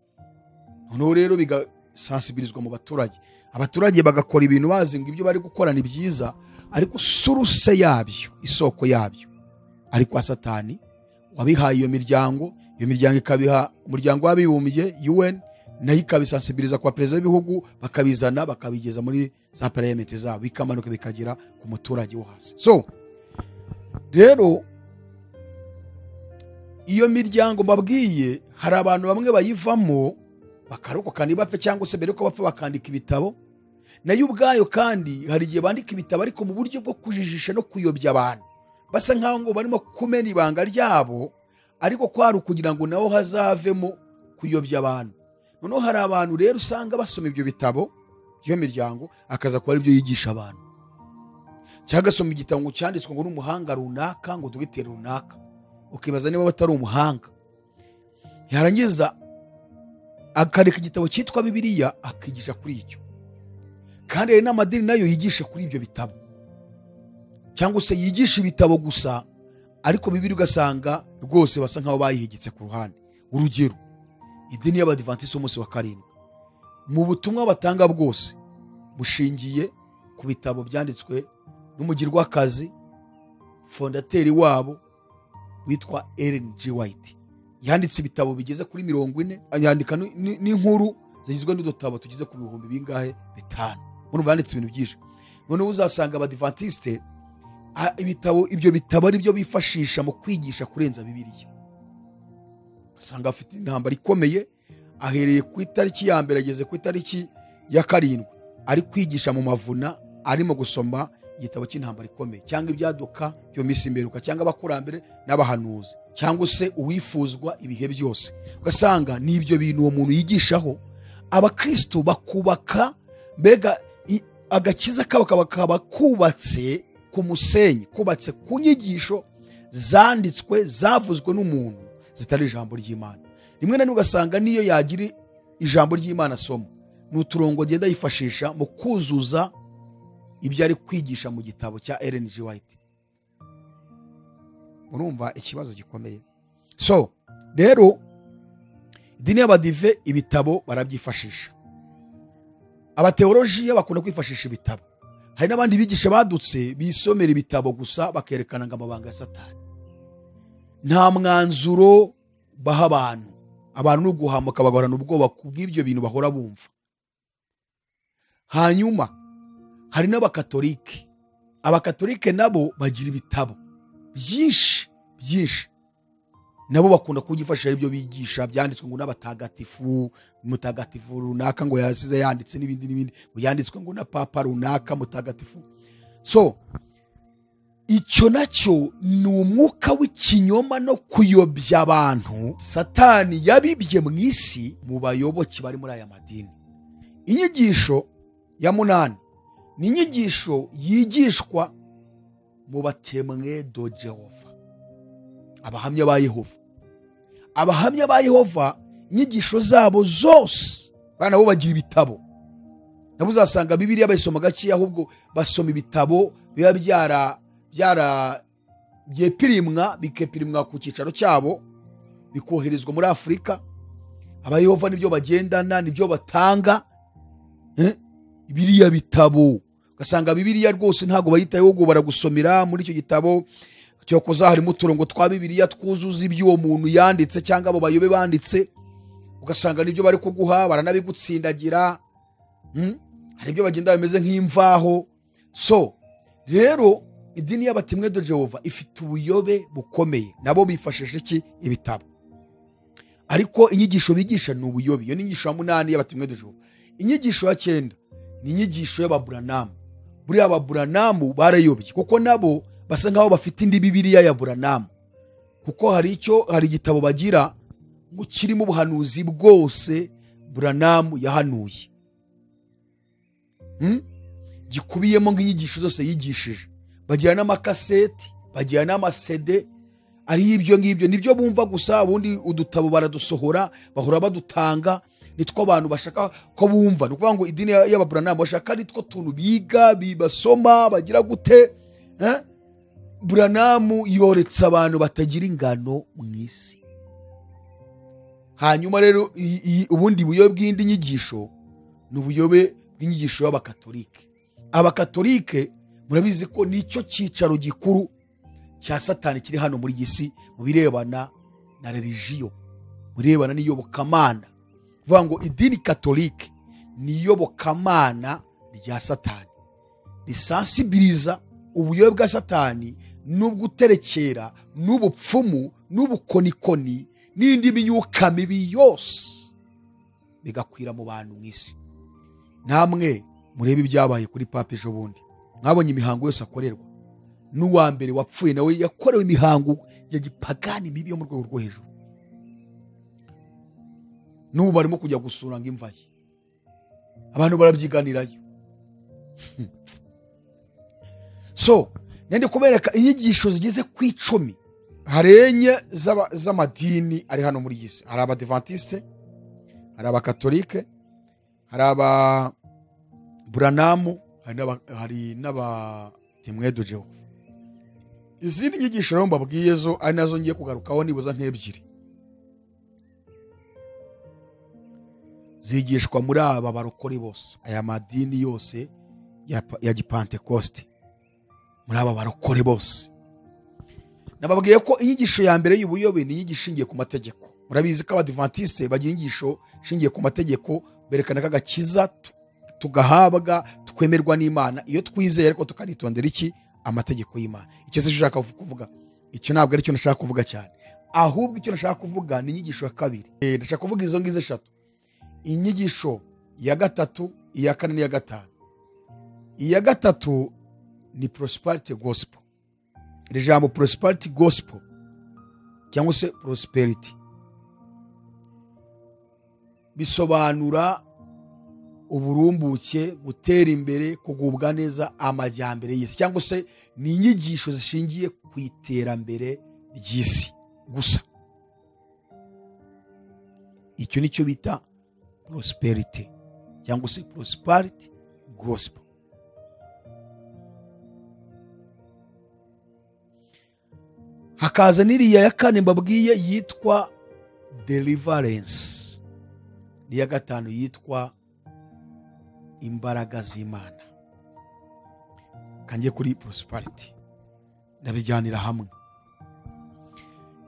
Noneho rero bigasensibilizwa mu baturage, abaturage bagakora ibintu bazi ngo ibyo bari gukora ni byiza, ariko source yabyo, isoko yabyo ari kwa Satani wabihaye iyo miryango. Iyo miryango ikabiha umuryango w'abibumbye UN, nayo ikabisansibiliza kwa perezida w'ibihugu, bakabizana bakabigeza muri za parliament zabo, bikamanuka bikagera ku muturage wo hasi. So rero iyo miryango mbabwiye, hari abantu bamwe bayivamo bakarokoka ntibapfe, cyangwa se mbere ko bapfa bakandika ibitabo. Nayo ubwayo kandi hari igihe bandika ibitabo ariko mu buryo bwo kujijisha no kuyobya abantu, basa nkaho ngo barimo kumena ibanga ryabo, ariko kwari ukugira ngo naho hazavemo kuyobya abantu. Noneho hari abantu rero usanga basoma ibyo bitabo by'iyo miryango, akaza kuba aribyo yigisha abantu, cyangwa agasoma igitabo ngo cyanditswe ngo n'umuhanga runaka, ngo dogiteri runaka, ukibaza niba batari umuhanga. Yarangiza akareka igitabo cyitwa Bibiliya akigisha kuri icyo. Kandi hari n'amadini nayo yigisha kuri ibyo bitabo, cyangwa se yigisha ibitabo gusa, ariko Bibiliya ugasanga rwose basa nkaho bayihigitse ku ruhande. Urugero, idini y'Abadivantisiti umunsi wa karindwi, mu butumwa batanga bwose bushingiye ku bitabo byanditswe n'umugirwakazi fondateri wabo witwa Ellen G. White. Yanditse ibitabo bigeze kuri 40, yandika n'inkuru zigizwe n'udutabo tugeze ku bihumbi bingahe 5. Murumva yanditse ibintu byinshi. Noneho uzasanga Abadivantisite ibitabo, ibyo bitabo ari byo bifashisha mu kwigisha kurenza Bibiliya. Usanga afite intambara ikomeye, ahereye ku itariki ya mbere ageze ku itariki ya 7 ari kwigisha mu mavuna, arimo gusoma igitabo cy'intambara ikomeye, cyangwa ibyaduka byo minsi imperuka, cyangwa abakurambere n'abahanuzi, cyangwa se uwifuzwa ibihe byose. Ugasanga n'ibyo bintu uwo muntu yigishaho, abakristo bakubaka mbega agakiza kabo kaba kubatse ku musenyi, kubatse ku nyigisho zanditswe zavuzwe n'umuntu zitari ijambo ry'Imana. Rimwe na rimwe ugasanga niyo yagira ijambo ry'Imana asoma, ni uturongo agenda yifashisha mu kuzuza ibyo ari kwigisha mu gitabo cya Ellen G. White. Urumva ikibazo gikomeye. So rero idini y'Abadive ibitabo barabyifashisha, abateolojiya bakunda kwifashisha ibitabo. Hari n'abandi bigisha badutse bisomera ibitabo gusa, bakerekana ngo amabanga ya Satani. Nta mwanzuro baha abantu, abantu no guhamuka bagahorana ubwoba kubw'ibyo bintu bahora bumva. Hanyuma hari n'abakatolike. Abakatolike nabo bagira ibitabo byinshi byinshi, nabo bakunda kubyifashisha ibyo bigisha byanditswe ngo n'abatagatifu, mutagatifu runaka ngo yasize yanditse n'ibindi n'ibindi, ngo yanditswe ngo na papa runaka mutagatifu. So icyo nacyo ni umwuka w'ikinyoma no kuyobya abantu Satani yabibye mu isi mu bayoboke bari muri aya madini. Inyigisho ya 8 ni inyigisho yigishwa mu batemwe do Jehova, abahamya ba Yehova. Abahamya ba Yehova inyigisho zabo zose, bana bo bagira ibitabo, nabo uzasanga Bibiliya bayisoma gake, ahubwo basoma ibitabo biba byara byepirimwa, bikepirimwa ku cyicaro cyabo, bikoherezwa muri Afurika. Abayehova nibyo bagendana, nibyo batanga biriya bitabo. Ugasanga Bibiliya rwose ntago bayitayeho, ubwo baragusomera muri icyo gitabo cyokoza harimo uturongo twa Bibiliya twuzuza ibyo uwo muntu yanditse cyangwa abo bayobe banditse, ugasanga nibyo bari kuguha baranabigutsindagira. Hari ibyo bagenda bimeze nk'imvaho. So rero idini y'Abatimwe de Jehova ifite ubuyobe bukomeye, nabo bifashisha iki? Ibitabo. Ariko inyigisho bigisha ni ubuyobe. Iyo ni inyigisho ya 8 y'Abatimwe de Jehova. Inyigisho ya 9 ni inyigisho y'Ababuranamu. Buriya Ababuranamu barayobye, kuko nabo basa nkaho bafite indi Bibiliya ya Buranamu, kuko hari igitabo bagira ngo kirimo ubuhanuzi bwose Buranamu yahanuye, gikubiyemo nk'inyigisho zose yigishije. Bagira n'amakaseti, bagira n'amasede, ari ibyo ngibyo nibyo bumva gusa. Ubundi udutabo baradusohora, bahora badutanga, nitwo abantu bashaka ko bumva. Ni ukuvuga ngo idini y'Ababuranamu bashaka nitwo tuntu biga, bibasoma, bagira gute. Buranamu yoretse abantu batagira ingano mu isi. Hanyuma rero ubundi buyobe bw'indi nyigisho ni ubuyobe bw'inyigisho y'Abakatolike. Abakatolike murabizi ko nicyo cyicaro gikuru cya Satani kiri hano muri iyi si mu birebana na religiyo, mu birebana n'iyobokamana. Kuvuga ngo idini katolike ni iyobokamana rya Satani, risansibiliza ubuyobe bwa Satani n'ubwuterekera n'ubupfumu n'ubukonikoni n'indi myuka mibi yose bigakwira mu bantu mu isi. Namwe murebe ibyabaye kuri Papa ejo bundi, mwabonye imihango yose akorerwa. N'uwa mbere wapfuye nawe yakorewe imihango ya gipagani mibi yo mu rwego rwo hejuru. N'ubu barimo kujya gusura ngo imva ye, abantu barabyiganirayo. So nende kubereka inyigisho zigeze ku 10 hari enye z'amadini ari hano muri iyi si. Hari abadivantiste, hari abakatolike, hari aba Buranamu, hari n'aba Temwedo Jehova. Izindi nyigisho rero mbabwiye zo ari nazo ngiye kugarukaho nibuza nk'ebyiri, zigishwa muri aba barokore bose, aya madini yose ya Gipentekoste, muri aba barokore bose. Nababwiye ko inyigisho ya mbere y'ubuyobe ni inyigisho ishingiye ku mategeko. Murabizi ko abadivantiste bagira inyigisho ishingiye ku mategeko, berekana ko agakiza tugahabwa twemerwa n'Imana iyo twizeye, ariko tukanitondera iki? Amategeko y'Imana. Icyo se nshaka kuvuga, icyo ntabwo ari cyo nashaka kuvuga cyane, ahubwo icyo nashaka kuvuga ni inyigisho ya kabiri. Ndashaka kuvuga izo ngizo eshatu: inyigisho ya gatatu, iya kane n'iya gatanu. Iya gatatu ni prosperity gospel. Iri jambo prosperity gospel cyangwa se prosperity bisobanura uburumbuke, gutera imbere, kugubwa neza, amajyambere y'isi, cyangwa se ni inyigisho zishingiye ku iterambere ry'isi gusa. Icyo nicyo bita prosperity cyangwa se prosperity gospel. Hakaza n'iriya ya kane mbabwiye yitwa deliverance, n'iya gatanu yitwa imbaraga z'Imana. Kangiye kuri prosperity ndabijyanira hamwe.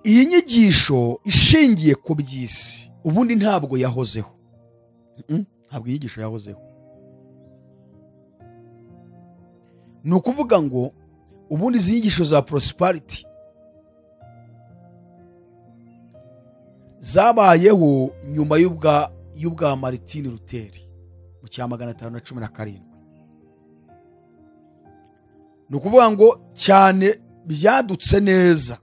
Iyi nyigisho ishingiye ku by'isi ubundi ntabwo yahozeho. Ntabwo inyigisho yahozeho. Ni ukuvuga ngo ubundi izi nyigisho za prosperity zabayeho nyuma y'ubwa Martin Luther mu cya 517. Ni ukuvuga ngo cyane byadutse neza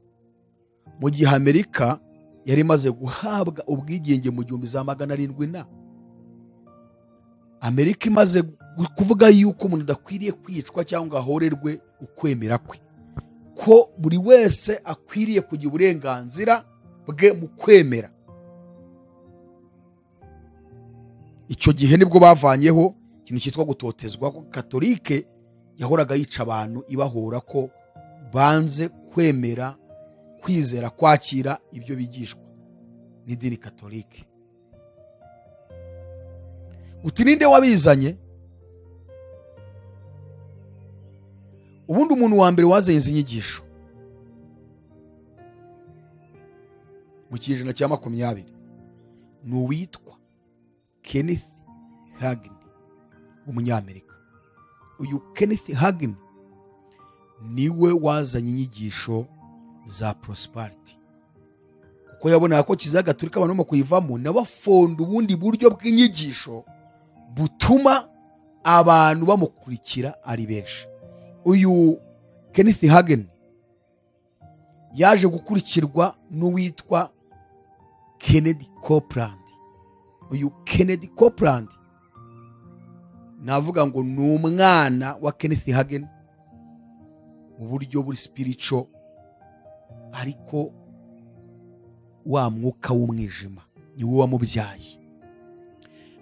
mu gihe Amerika yari imaze guhabwa ubwigenge mu 1700 na Amerika imaze kuvuga yuko umuntu adakwiriye kwicwa cyangwa ahorerwe ukwemera kwe, ko buri wese akwiriye kugira uburenganzira bwe mu kwemera. Icyo gihe nibwo bavanyeho ikintu cyitwa gutotezwa, ko Katolike yahoraga yica abantu ibahora ko banze kwemera, kwizera, kwakira ibyo bigishwa n'idini Katolike. Uti ninde wabizanye? Ubundi umuntu wa mbere wazanye izi nyigisho mu kinyejana cya 20 ni uwitwa Kenneth Hagin w'umunyamerika. Uyu Kenneth Hagin niwe wazanye inyigisho za prosperity, kuko yabonaga ko Kiliziya Gatolika abantu barimo kuyivamo, n'abafonda ubundi buryo bw'inyigisho butuma abantu bamukurikira ari benshi. Uyu Kenneth Hagin yaje gukurikirwa n'uwitwa Kennedy Copeland. Uyu Kennedy Copeland navuga ngo ni umwana wa Kenneth Hagin mu buryo buri spiritual, ariko wa mwuka w'umwijima ni wo wamubyaye,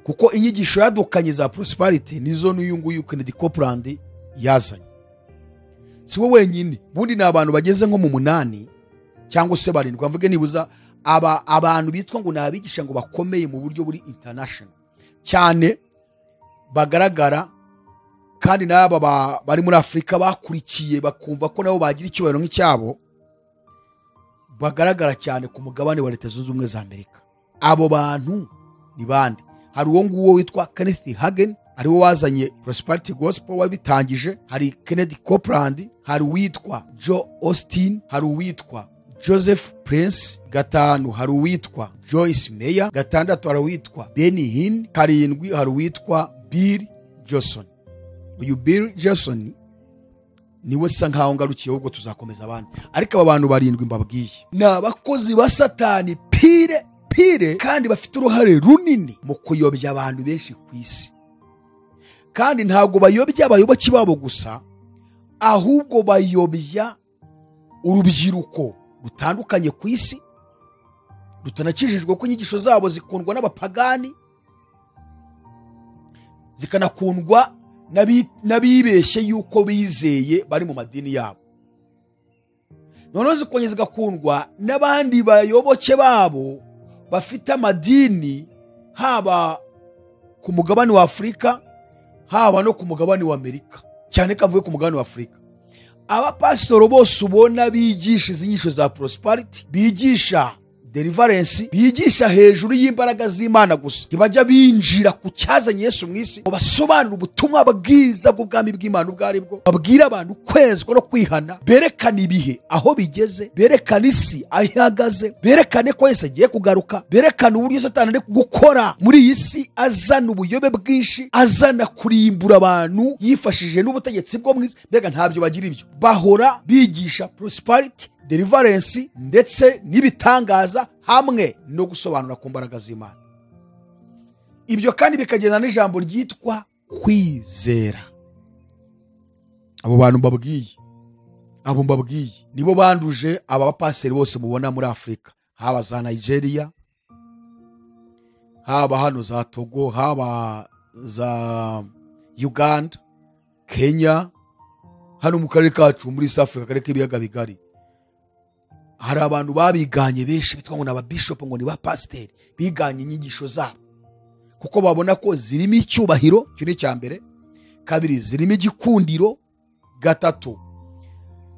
kuko inyigisho yadukanye za prosperity nizo n'uyu nguyu Kennedy Copeland yazanye. Si we wenyine, bundi ni abantu bageze nko mu 8 cyangwa se 7, mvuge nibuza abantu bitwa ngo nabigisha ngo bakomeye mu buryo buri international cyane bagaragara, kandi n'aba bari muri Afrika bakurikiye bakumva ko nabo bagira icyubahiro nk'icyabo, bagaragara cyane ku mugabane wa Leta Zunze Ubumwe za Amerika. Abo bantu Ni bande? Hari uwo nguwo witwa Kenneth Hagin, ariwe wazanye Prosperity Gospel wabitangije. Hari Kennedy Copeland, hari uwitwa Joe Austin, hari uwitwa Joseph Prince. 5 hari uwitwa Joyce Meyer. 6 hari uwitwa Benny Hinn. 7 hari uwitwa Bill Johnson. Uyu Bill Johnson niwe sa nkaho ngarukiye, ubwo tuzakomeza abandi. Ariko aba bantu 7 mbabwiye ni abakozi ba Satani pire pire, kandi bafite uruhare runini mu kuyobya abantu benshi ku isi. Kandi ntabwo bayobya abayoboke babo gusa, ahubwo bayobya urubyiruko rutandukanye ku isi, rutanakijijwe ko inyigisho zabo zikundwa n'abapagani, zikanakundwa n'abibeshye yuko bizeye bari mu madini yabo. Noneho zikongera zigakundwa n'abandi bayoboke babo bafite amadini, haba ku mugabane wa Afurika, haba no ku mugabane wa Amerika, cyane kavuye ku mugabane wa Afurika. Abapasitoro bose ubona bigisha izi nyigisho za prosperity, bigisha deliverance, bigisha hejuru y'imbaraga z'Imana gusa, ntibajya binjira ku cyazanye Yesu mu isi ngo basobanure ubutumwa bwiza bw'ubwami bw'Imana ubwo ari bwo, babwire abantu kwezwa no kwihana, berekane ibihe aho bigeze, berekane isi aho ihagaze, berekane ko Yesu agiye kugaruka, berekane uburyo Satani ari gukora muri iyi si, azana ubuyobe bwinshi, azana kurimbura abantu yifashishije n'ubutegetsi bwo mu isi. Mbega ntabyo bagira ibyo, bahora bigisha prosperity, deliverance ndetse n'ibitangaza hamwe no gusobanura ku mbaraga z'Imana. Ibyo kandi bikagenda n'ijambo ryitwa kwizera. Abo bantu mbabwiye, abo mbabwiye nibo banduje aba bapaseri bose mubona muri Afurika, haba za Nigeria, haba hano za Togo, haba za Uganda, Kenya, hano mu karere kacu muri East Africa, karere k'ibiyaga bigari. Hari abantu babiganye benshi bitwa ngo naba bishop, ngo ni ba pasiteri, biganye inyigisho zabo kuko babona ko zirimo icyubahiro. Icyo ni icya mbere. 2 zirimo igikundiro. 3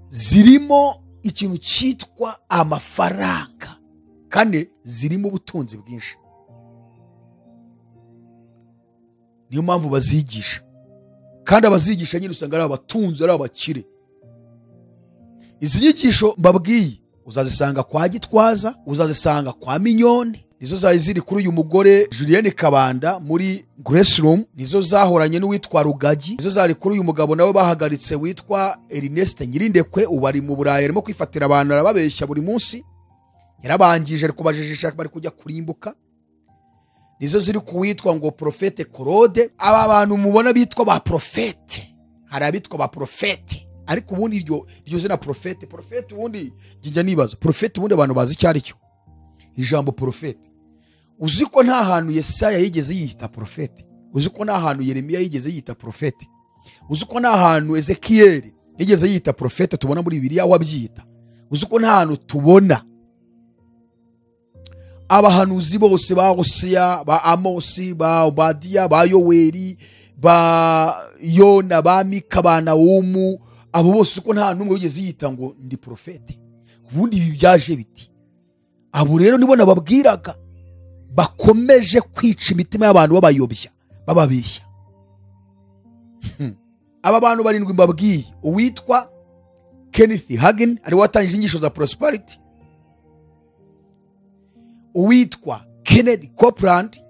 zirimo ikintu cyitwa amafaranga. 4 zirimo ubutunzi bwinshi. Niyo mpamvu bazigisha, kandi abazigisha nyine usanga ari abatunzi, ari abakire. Izi nyigisho mbabwiye uzazisanga kwa Gitwaza, uzazisanga kwa Mignone, nizo zari ziri kuri uyu mugore Julienne Kabanda muri Grace Room, nizo zahoranye n'uwitwa Rugagi, nizo zari kuri uyu mugabo nawe bahagaritse witwa Ernest Nyirindekwe, ubu ari mu Burayi arimo kwifatira abantu arababeshya buri munsi, yarabangije ari kubajijisha bari kujya kurimbuka. Nizo ziri kuwitwa ngo Prophète Claude. Aba bantu mubona bitwa ba prophète, hari abitwa ba prophète, ariko ubundi iryo zina prophète, prophète ubundi njya nibaza prophète ubundi abantu bazi icyo ari cyo. Ijambo prophète, uzi ko nta hantu Yesaya yigeze yita prophète, uzi ko nta hantu Yeremiya yigeze yita prophète, uzi ko nta hantu Ezekiel yigeze yita prophète tubona muri Bibiliya wabyita, uzi ko nta hantu tubona abahanuzi bose ba Hosea, ba Amosi, ba Obadiya, ba Yoweri, ba Yona, ba Mika, ba Nahumu, abo bose uko nta numwe wigeze yita ngo ndi profete. Ubundi ibi byaje biti? Abo rero nibo nababwiraga bakomeje kwica imitima y'abantu babayobya, bababeshya. Aba bantu 7 mbabwiye, uwitwa Kenneth Hagin ari watangije inyigisho za prosperity, uwitwa Kennedy Copeland,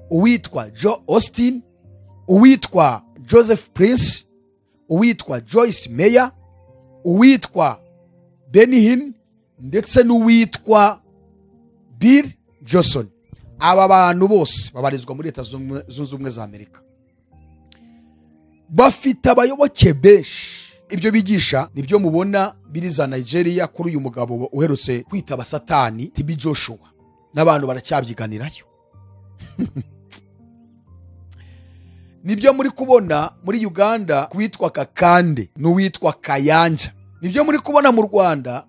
uwitwa Joe Austin, uwitwa Joseph Prince, uwitwa Joyce Meyer, uwitwa Benny Hinn ndetse n'uwitwa Bill Johnson. Aba bantu bose babarizwa muri Leta Zunze Ubumwe za Amerika, bafite abayoboke benshi. Ibyo bigisha nibyo mubona biri za Nigeria kuri uyu mugabo uherutse kwitaba Satani TB Joshua, n'abantu baracябyiganirayo. Nibyo muri kubona muri Uganda kwitwa Kakande n'uwitwa Kayanja. Nibyo muri kubona mu Rwanda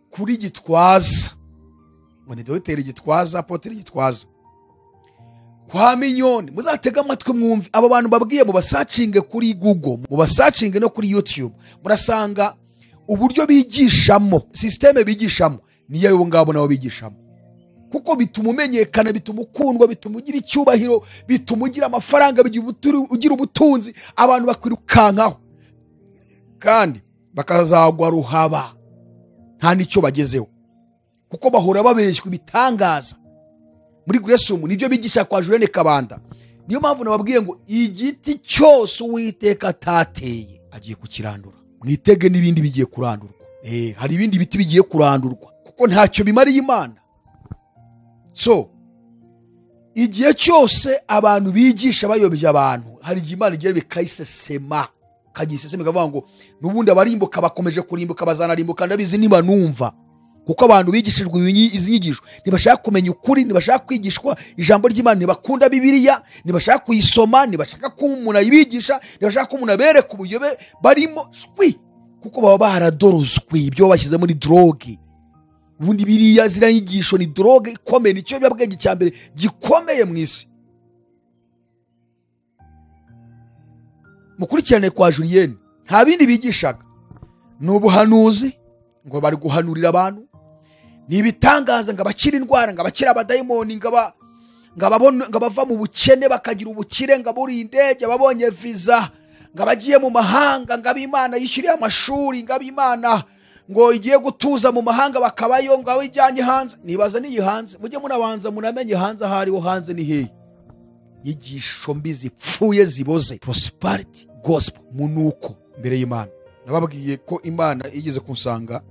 kuri Gitwaza, ngo ni Dr Gitwaza, Apotre Gitwaza, kwa Mignone. Muzatega amatwi mwumve abo bantu babwiye, mubasacinge kuri Google, mubasacinge no kuri YouTube, murasanga uburyo bigishamo, systeme bigishamo niyo abo ngabo nabo bigishamo. Kuko bituma umenyekana, bituma ukundwa, bituma ugira icyubahiro, bituma ugira amafaranga, ugira ubutunzi, abantu bakwirukankaho kandi bakazagwa ruhaba nta nicyo bagezeho, kuko bahora babeshywa ibitangaza. Muri Grace Room nibyo bigisha kwa Julienne Kabanda. Niyo mpamvu nababwiye ngo igiti cyose Uwiteka atateye agiye kukirandura. Mwitege n'ibindi bigiye kurandurwa. Hari ibindi biti bigiye kurandurwa kuko ntacyo bimariye Imana. So igihe cyose abantu bigisha bayobya abantu, hari igihe Imana igera bikayisesema, kagisesema ikavuga ngo nubundi abarimbuka bakomeje kurimbuka, bazanarimbuka, ndabizi niba numva. Kuko abantu bigishijwe izi nyigisho ntibashaka kumenya ukuri, ntibashaka kwigishwa ijambo ry'Imana, ntibakunda Bibiliya, ntibashaka kuyisoma, ntibashaka ko umuntu ayibigisha, ntibashaka ko umuntu abereka ubuyobe barimo shwi, kuko baba baradorozwe ibyo bashyize muri droge. Ubundi biriya ziriya nyigisho ni droge ikomeye, nicyo biyobyabwenge cya mbere gikomeye mu isi. Mukurikirane kwa Julienne, nta bindi bigishaga, ni ubuhanuzi ngo bari guhanurira abantu, ni ibitangaza ngo abakira indwara, ngo abakira abadayimoni, ngo abava mu bukene bakagira ubukire, ngo aburiye indege, ababonye visa, ngo abagiye mu mahanga, ngo ab'Imana yishyuriye amashuri, ngo ab'Imana ngo igiye gutuza mu mahanga bakabayo, ngo aho ijyanye hanze. Nibaza n'iyi hanze, mujye munabanza munamenye hanze aho ariho, hanze ni hehe. Inyigisho mbi zipfuye ziboze, prosperity gospel, munuko mbere y'Imana. Nababwiye ko Imana igeze kunsanga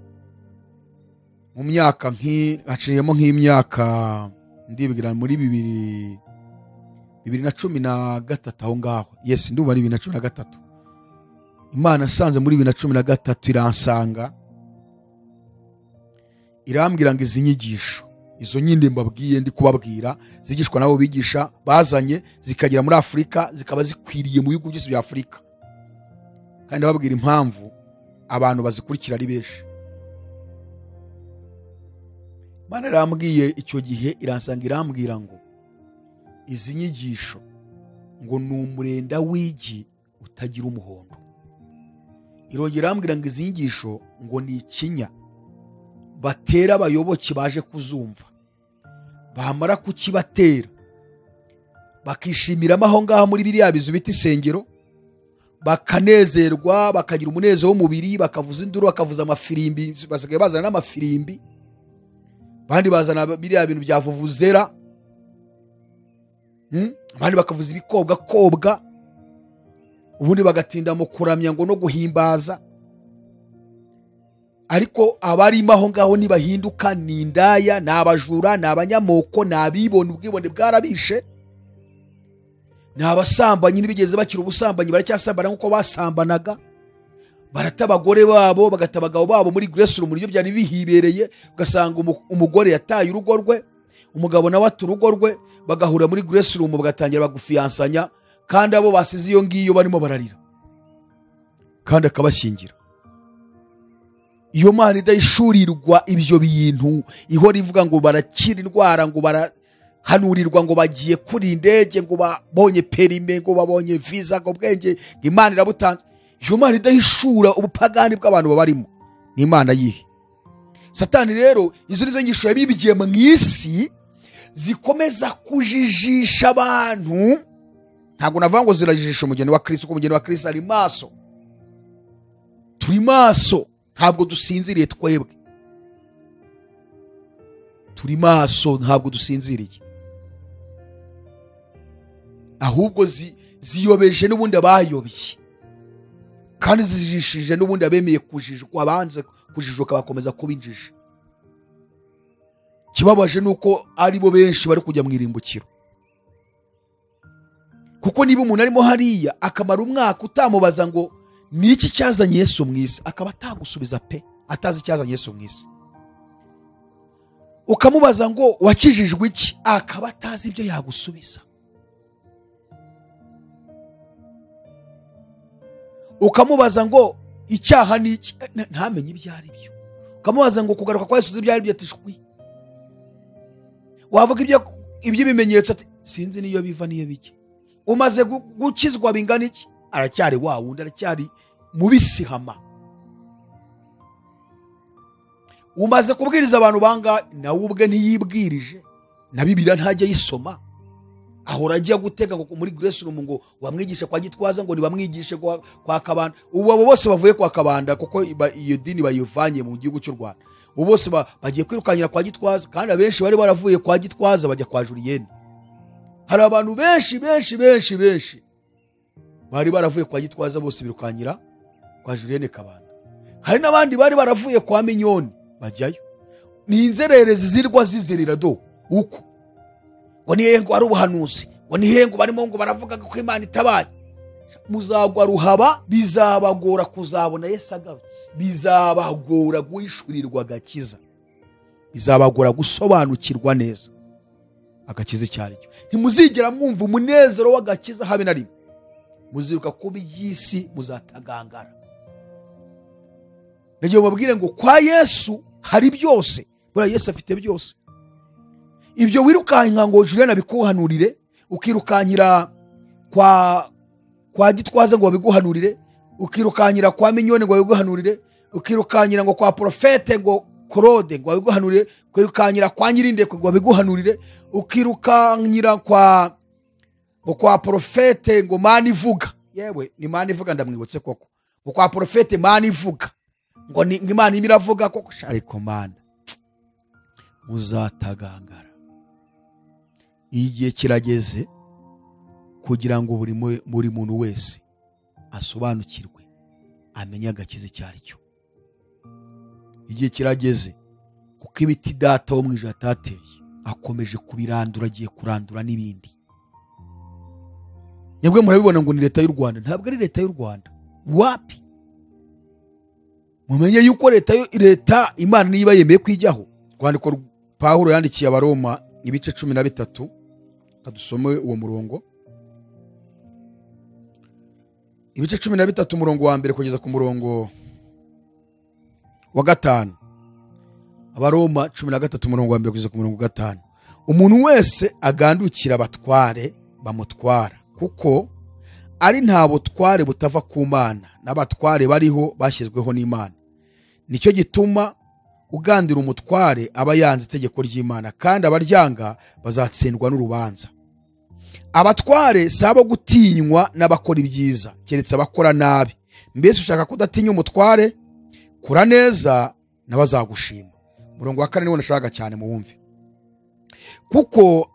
mu myaka haciyemo nk'imyaka ndibwira muri 2013 aho ngaho. Yes, ndumva ari 2013. Imana asanze muri 2013 iransanga, irambwira ngo izi nyigisho, izo nyinde mbabwiye ndi kubabwira, zigishwa nabo bigisha bazanye zikagera muri Afrika, zikaba zikwiriye mu bihugu byose bya Afrika. Kandi babwira impamvu abantu bazikurikira ari benshi. Imana irambwiye icyo gihe, iransanga irambwira ngo izi nyigisho ngo ni umurenda w'igi utagira umuhondo. Irongera irambwira ngo izi nyigisho ngo ni ikinya batera abayoboke baje kuzumva, bamara kukibatera bakishimiramo aho ngaho muri biriya bizu bita isengero, bakanezerwa, bakagira umunezero w'umubiri, bakavuza induru, bakavuza amafirimbi, basigaye bazana n'amafirimbi, abandi bazana biriya bintu bya vuvuzera, abandi bakavuza ibikobwa kobwa, ubundi bagatinda mu kuramya ngo no guhimbaza. Ariko abarimo aho ngaho nibahinduka ni indaya, ni abajura, ni abanyamoko, ni abibone, ubwibone bwarabishe, ni abasambanyi ntibigeze bakira ubusambanyi, baracyasambana nk'uko basambanaga, barata abagore babo, bagata abagabo babo muri Grace Room, nibyo byari bihibereye. Ugasanga umugore yataye urugo rwe, umugabo nawe ata urugo rwe, bagahura muri Grace Room bagatangira bagufiyansanya, kandi abo basize iyo ngiyo barimo bararira, kandi akabashyingira. Iyo Mana idashurirwa ibyo bintu, ihora ivuga ngo barakira indwara, ngo barahanurirwa, ngo bagiye kuri indege, ngo babonye perime, ngo babonye visa, ngo bwenge Imana irabutanze. Iyo Mana idahishura ubupagani bw'abantu babarimo, ni Imana yihe? Satani rero izo nizo nyigisho yabibigiye mu isi zikomeza kujijisha abantu. Ntabwo navuga ngo zirajijisha umugeni wa Kristo, kuko umugeni wa Kristo ari maso. Turi maso, ntabwo dusinziriye twebwe. Turi maso, ntabwo dusinziriye. Ahubwo ziyobeje n'ubundi abayobye, kandi zijishije n'ubundi abemeye kujijwa, abanze kujijuka bakomeza kubinjije. Kibabaje nuko ari bo benshi bari kujya mu irimbukiro. Kuko niba umuntu arimo hariya akamara umwaka utamubaza ngo niki cyazanye Yesu mu isi, akaba atagusubiza pe, atazi icyazanye Yesu mu isi. Ukamubaza ngo wakijijwe iki, akaba atazi ibyo yagusubiza. Ukamubaza ngo icyaha ni iki, ntamenye ibyo ari byo. Ukamubaza ngo kugaruka kwa Yesu ibyo ari byo, ati shwi. Wavuga iby'ibimenyetso ati sinzi niyo biva niyo bijya. Umaze gukizwa bingana iki, aracyari wa wundi, aracyari mubisihama. Umaze kubwiriza abantu banga, nawe ubwe ntiyibwirije. Na Bibiliya ntajya yisoma, ahora ajya gutega ngo muri Grace Room ngo wamwigishe kwa Gitwaza, ngo nibamwigishe kwa Kabanda. Ubu abo bose bavuye kwa Kabanda kuko iyo dini bayivanye mu gihugu cy'u Rwanda. Ubu bose bagiye kwirukanyira kwa Gitwaza, kandi abenshi bari baravuye kwa Gitwaza bajya kwa Julienne. Hari abantu benshi benshi benshi benshi bari baravuye kwa Gitwaza bose birukanyira kwa Julienne Kabanda. Hari n'abandi bari baravuye kwa Minyoni bajyayo. Ni inzererezi zirwa zizerera do uko ngo ni ngo ari ubuhanuzi, ngo ni ngo barimo ngo baravuga ko Imana itabaye. Muzagwa ruhaba, bizabagora kuzabona Yesu agarutse, bizabagora guhishurirwa agakiza, bizabagora gusobanukirwa neza agakiza icyo ari cyo. Ntimuzigera mwumva umunezero w'agakiza habe na rimwe. Muziruka kuba iby'isi, muzatagangara. Nagiye mubabwire ngo kwa Yesu hari byose. Buriya Yesu afite byose. Ibyo wirukanka ngo Julienne abikuhanurire, ukirukankira kwa Gitwaza ngo babiguhanurire, ukirukankira kwa Minyoni ngo babiguhanurire, ukirukankira ngo kwa Profete ngo Claude ngo babiguhanurire, ukirukankira kwa Nyirindekwe ngo babiguhanurire, ukirukankira kwa Profete ngo Manivuga. Yewe ni Manivuga ndamwibutse koko. Ngo kwa Profete Manivuga ngo ni Imana imiravuga koko. Ariko Mana, muzatagangara. Igihe kirageze kugira ngo buri muntu wese asobanukirwe, amenye agakiza icyo ari cyo. Igihe kirageze kuko ibiti data wo mu ijuru atateye akomeje kubirandura, agiye kurandura n'ibindi. Nyabwe murabibona ngo ni leta y'u Rwanda. Ntabwo ari leta y'u Rwanda, wapi. Mumenye yuko leta Imana niba yemeye kwijyaho. Rwandiko Pawulo yandikiye Abaroma ibice 13, kadusome uwo murongo. Ibice 13 umurongo wa mbere kugeza ku murongo wa 5. Abaroma 13 umurongo wa mbere kugeza ku murongo wa 5. Umuntu wese agandukira abatware bamutwara, kuko ari nta butware butava ku Mana, n'abatware bariho bashyizweho n'Imana. Nicyo gituma ugandira umutware aba yanze itegeko ry'Imana, kandi abaryanga bazatsindwa n'urubanza. Abatware si abo gutinywa n'abakora ibyiza, keretse abakora nabi. Mbese ushaka kudatinya umutware? Kora neza nabazagushima. Umurongo wa 4 niwo nashaka cyane muwumve. Kuko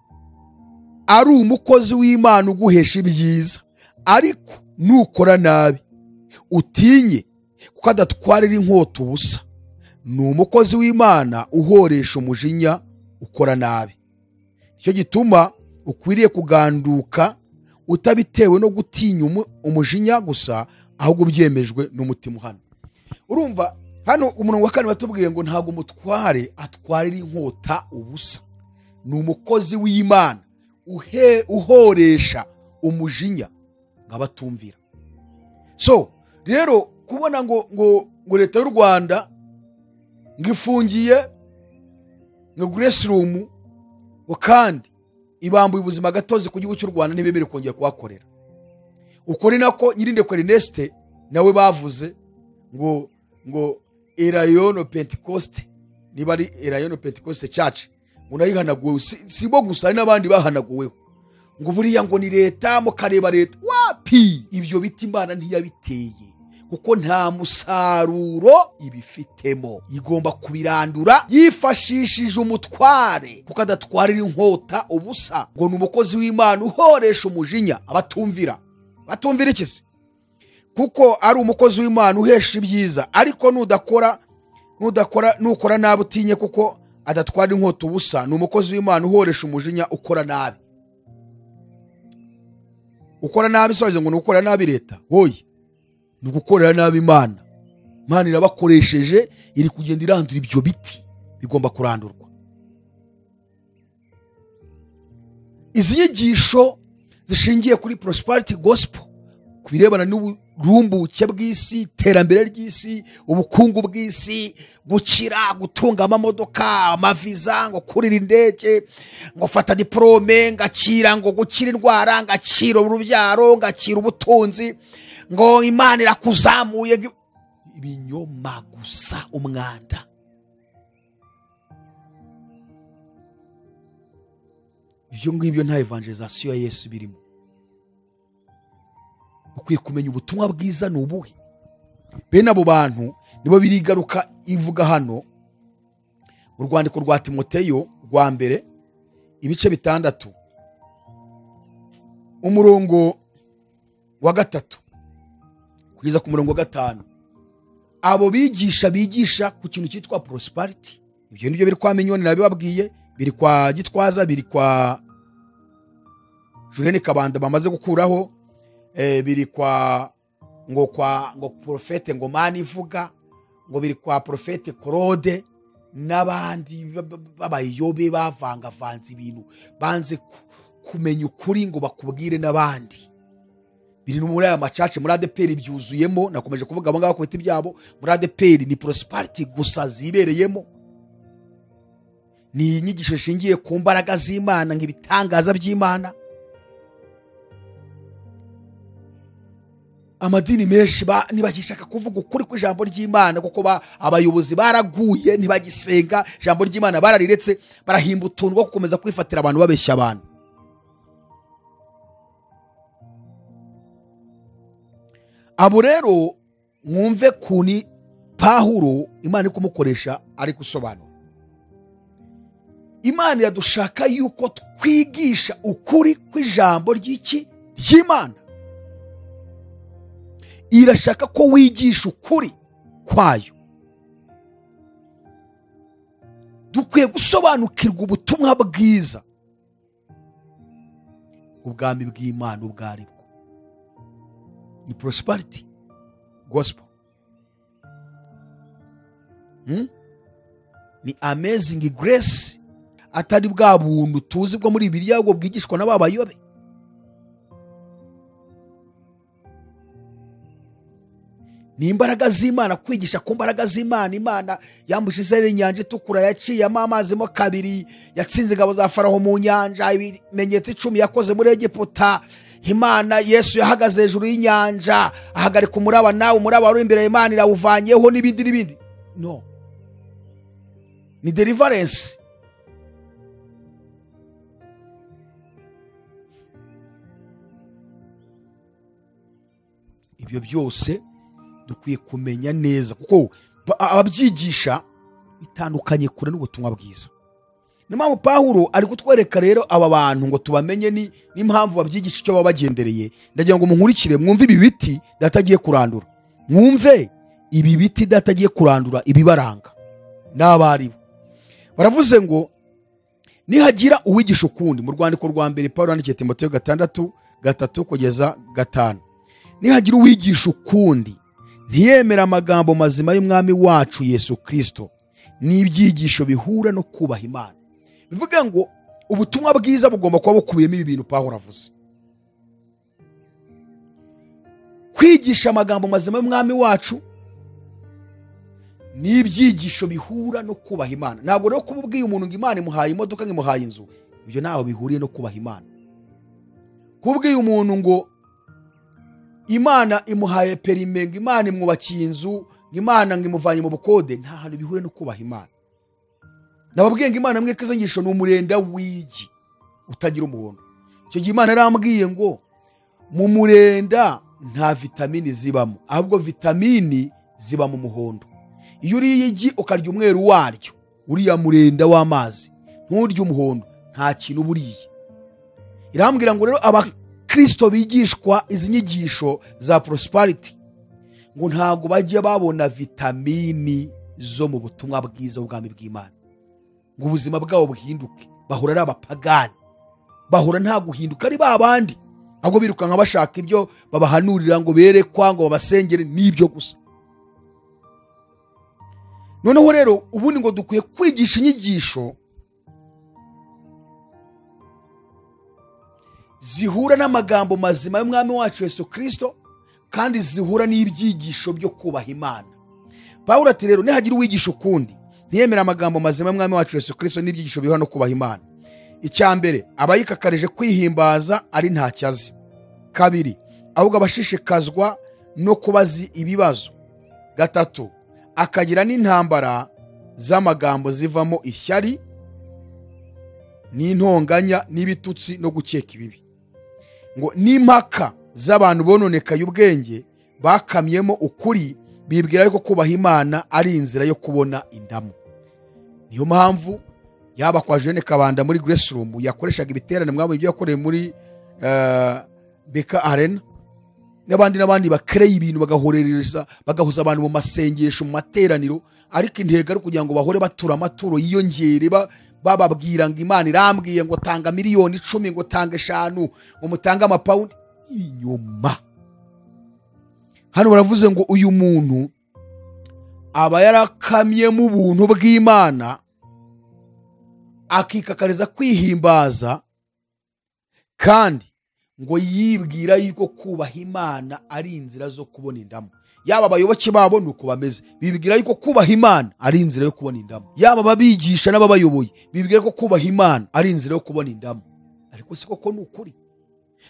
ari umukozi w'Imana uguhesha ibyiza, ariko nukora nabi utinye, kuko adatwarira inkota ubusa. Ni umukozi w'Imana uhoresha umujinya ukora nabi. Icyo gituma ukwiriye kuganduka utabitewe no gutinya umujinya gusa, ahubwo byemejwe n'umutima uhana. Urumva hano umurongo wa 4 batubwiye ngo ntabwo umutware atwarira inkota ubusa. Ni umukozi w'Imana uhoresha umujinya ngabatumvira. So rero kubona ngo ngo ngo leta y'u Rwanda ngifungiye ngo Grace Room ngo kandi ibambuye ubuzima gatozi ku gihugu cy'u Rwanda ntibemere kongera kuhakorera. Uko ni nako Nyirindekwe Ernest nawe bavuze ngo ngo Erayono Pentecost, niba ari Erayono Pentecost Church, ngo nayihanaguwe. Si bo gusa, n'abandi bahanaguweho. Ngo buriya ngo ni leta, mukareba leta wapi. Ibyo biti Imana ntiyabiteye, kuko nta musaruro ibifitemo. Igomba kubirandura yifashishije umutware, kuko adatwarira inkota ubusa. Ngo ni umukozi w'Imana uhoresha umujinya abatumvira. Batumvira iki se? Kuko ari umukozi w'Imana uhesha ibyiza, ariko nudakora nukora nabi utinye, kuko adatwara inkota ubusa. Ni umukozi w'Imana uhoresha umujinya ukora nabi. Ukora nabi soje ngo nukora nabi leta, hoye ni gukorera nabi Imana. Imana irabakoresheje, iri kugenda irandura ibyo biti bigomba kurandurwa. Izi nyigisho zishingiye kuri prosperity gospel, kubirebana n'uburumbuke bw'isi, iterambere ry'isi, ubukungu bw'isi, gukira, gutunga amamodoka, amaviza, ngo kurira indege, ngo fata diplome, ngakira, ngo gukira indwara, ngakira urubyaro, ngakira ubutunzi, ngo Imana irakuzamuye. Ibinyoma gusa, umwanda. Ibyo ngibyo nta evangelization ya Yesu birimo. Ukwiye kumenya ubutumwa bwiza ni ubuhe. Bene abo bantu nibo birigaruka ivuga hano mu rwandiko rwa Timoteyo rwa mbere ibice 6 umurongo wa 3 kugeza ku murongo wa 5. Abo bigisha ku kintu cyitwa prosperity. Ibyo nibyo biri kwa Mignone nabibabwiye, biri kwa Gitwaza, biri kwa Julienne Kabanda bamaze gukuraho, biri kwa ngo profete ngo mani ivuga, ngo biri kwa profete Claude n'abandi babayobe bavangavanze ibintu, banze kumenya ukuri ngo bakubwire n'abandi. Biri no muri aya macace, muri ADPR byuzuyemo. Nakomeje kuvuga abo ngabo ku biti byabo. Muri ADPR ni prosperity gusa zibereyemo, ni inyigisho ishingiye ku mbaraga z'Imana nk'ibitangaza by'Imana. Amadini menshi ntibagishaka kuvuga ukuri kw'ijambo ry'Imana, kuko abayobozi baraguye, ntibagisenga ijambo ry'Imana, barariretse, barahimba utuntu two gukomeza kwifatira abantu, babeshya abantu. Abo rero mwumve kuni Pawulo Imana iri kumukoresha ari gusobanura. Imana iradushaka yuko twigisha ukuri kw'ijambo ry'iki ry'Imana. Irashaka ko wigisha ukuri kwayo. Dukwiye gusobanukirwa ubutumwa bwiza, ubwami bw'Imana ubwo ari bwo. Ni prosperity gospel. Ni amazing grace, atari bwa buntu tuzi bwo muri Bibiliya bwo bwigishwa n'ababayobe. Ni imbaraga z'Imana, kwigisha ku mbaraga z'Imana. Imana yambukije Israeli inyanja itukura, yaciyemo amazi mo kabiri, yatsinze ingabo za Farawo mu nyanja, ibimenyetso 10 yakoze muri Egiputa. Imana Yesu yahagaze hejuru y'inyanja ahagarika umuraba, nawe umuraba wari imbere y'Imana irawuvanyeho, n'ibindi n'ibindi. No, ni deliverance. Ibyo byose dukwiye kumenya neza, kuko ababyigisha bitandukanye kure n'ubutumwa bwiza. Niyo mpamvu Pawulo ari kutwereka rero aba bantu ngo tubamenye ni n'impamvu babyigisha icyo baba bagendereye. Ndagira ngo munkurikire mwumve ibi biti data agiye kurandura, mwumve ibi biti data agiye kurandura ibibaranga n'abaribo. Baravuze ngo nihagira uwigisha ukundi, mu rwandiko rwa mbere Pawulo yandikiye Timoteyo 6:3 kugeza 5, nihagira uwigisha ukundi ntiyemera amagambo mazima y'Umwami wacu Yesu Kristo n'ibyigisho bihura no kubaha Imana. Bivuga ngo ubutumwa bwiza bugomba kuba bukubiyemo ibi bintu Pawulo avuze. Kwigisha amagambo mazima y'Umwami wacu n'ibyigisho bihura no kubaha Imana. Ntabwo rero kuba ubwiye umuntu ngo Imana imuhaye imodoka, ngo imuhaye inzu, ibyo ntaho bihuriye no kubaha Imana. Kubwiye umuntu ngo Imana imuhaye perime, ngo Imana imwubakiye inzu, ngo Imana ngo imuvanye mu bukode, nta hantu bihuriye no kubaha Imana. Nababwiye ngo Imana mweke izo ni umurenda w'igi utagira umuhondo. Icyo gihe Imana yarambwiye ngo mu murenda nta vitamini zibamo, ahubwo vitamini ziba mu muhondo. Iyo uriye igi ukarya umweru waryo, uriya murenda w'amazi, nturye umuhondo, nta kintu buriye. Irambwira ngo rero abakristo bigishwa izi nyigisho za prosperity ngo ntago bajya babona vitamini zo mu butumwa bwiza bw'ubwami bw'Imana, ngo ubuzima bwabo buhinduke. Bahora ari abapagani, bahora nta guhinduka, ari babandi ahubwo birukanka bashaka ibyo babahanurira ngo berekwa, ngo babasengere, n'ibyo gusa. Noneho rero ubundi ngo dukwiye kwigisha inyigisho zihura n'amagambo mazima y'Umwami wacu Yesu Kristo, kandi zihura n'ibyigisho byo kubaha Imana. Pawulo ati rero nihagira uwigisha ukundi ntiyemera amagambo mazima y'Umwami wacu Yesu Kristo n'ibyigisho bihura no kubaha Imana, icya mbere aba yikakarije kwihimbaza ari ntacyo azi. Kabiri, ahubwo abashishikazwa no kubaza ibibazo. Gatatu, akagira n'intambara z'amagambo zivamo ishyari n'intonganya n'ibitutsi no gukeka ibibi, ngo n'impaka z'abantu bononekaye ubwenge bakamyemo ukuri, bibwira yuko kubaha Imana ari inzira yo kubona indamu. Niyo mpamvu yaba kwa Julienne Kabanda muri Grace Room yakoreshaga ibiterane, mwabonye ibyo yakoreye muri Beka Arena n'abandi n'abandi, bakereye ibintu bagahorereza, bagahuza abantu mu masengesho, mu materaniro, ariko intego ari kugira ngo bahore batura amaturo yiyongere, bababwira ngo Imana irambwiye ngo tanga 10,000,000, ngo tanga 5, ngo mutange amapawundi. Ibinyoma. Hano baravuze ngo uyu muntu aba yarakamye mu buntu bw'Imana, akikakariza kwihimbaza, kandi ngo yibwira yuko kubaha Imana ari inzira zo kubona indamu. Yaba abayoboke babo nuko bameze, bibwira yuko kubaha Imana ari inzira yo kubona indamu. Yaba ababigisha n'ababayoboye bibwira ko kubaha Imana ari inzira yo kubona indamu. Ariko si koko ni ukuri.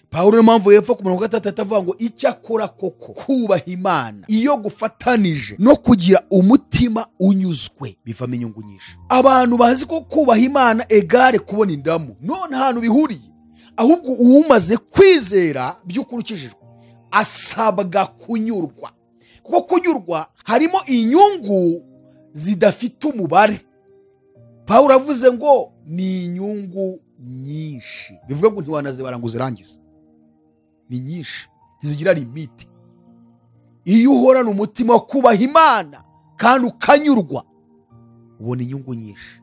Pawulo mpamvu yepfo ku murongo 3 avuga ngo icyakora koko kubaha Imana iyo gufatanije no kugira umutima unyuzwe bivamo inyungu nyinshi. Abantu bazi ko kubaha Imana egare kubona indamu, none ahantu bihuriye. Ahubwo umaze kwizera by'ukurikijwe asabwa kunyurwa, kuko kunyurwa harimo inyungu zidafite umubare. Pawulo avuze ngo ni inyungu nyinshi, bivuga ngo ntiwanazibara ngo uzirangize, ni nyinshi, ntizigira limite. Iyo uhorana umutima wo kubaha Imana kandi ukanyurwa, ubona inyungu nyinshi.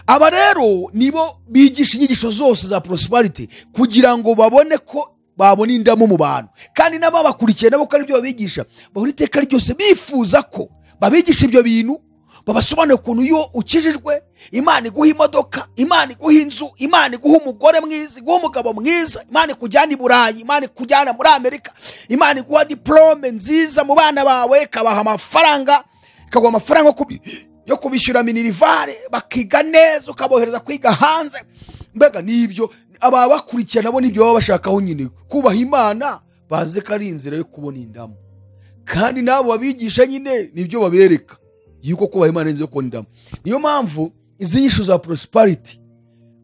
Aba rero nibo bigisha inyigisho zose za prosperity kugira ngo babone ko babona indamu mu bantu, kandi n'ababakurikiye nabo ko ari byo babigisha, bahora iteka ryose bifuza ko babigisha ibyo bintu, babasobanurira ukuntu iyo ukijijwe Imana iguha imodoka, Imana iguha inzu, Imana iguha umugore mwiza, iguha umugabo mwiza, Imana ikujyana i Burayi, Imana ikujyana muri Amerika, Imana iguha diplome nziza mu bana bawe, ikabaha amafaranga, ikaguha amafaranga yo kubishyura minirivare, bakiga neza, ukabohereza kwiga hanze. Mbega nibyo ababakurikiye nabo nibyo baba bashakaho nyine, kubaha Imana bazi ko ari inzira yo kubona indamu. Kandi nabo babigisha nyine nibyo babereka yuko kubaha Imana inzira yo kubona indamu. Niyo mpamvu izi nyishu za prosperity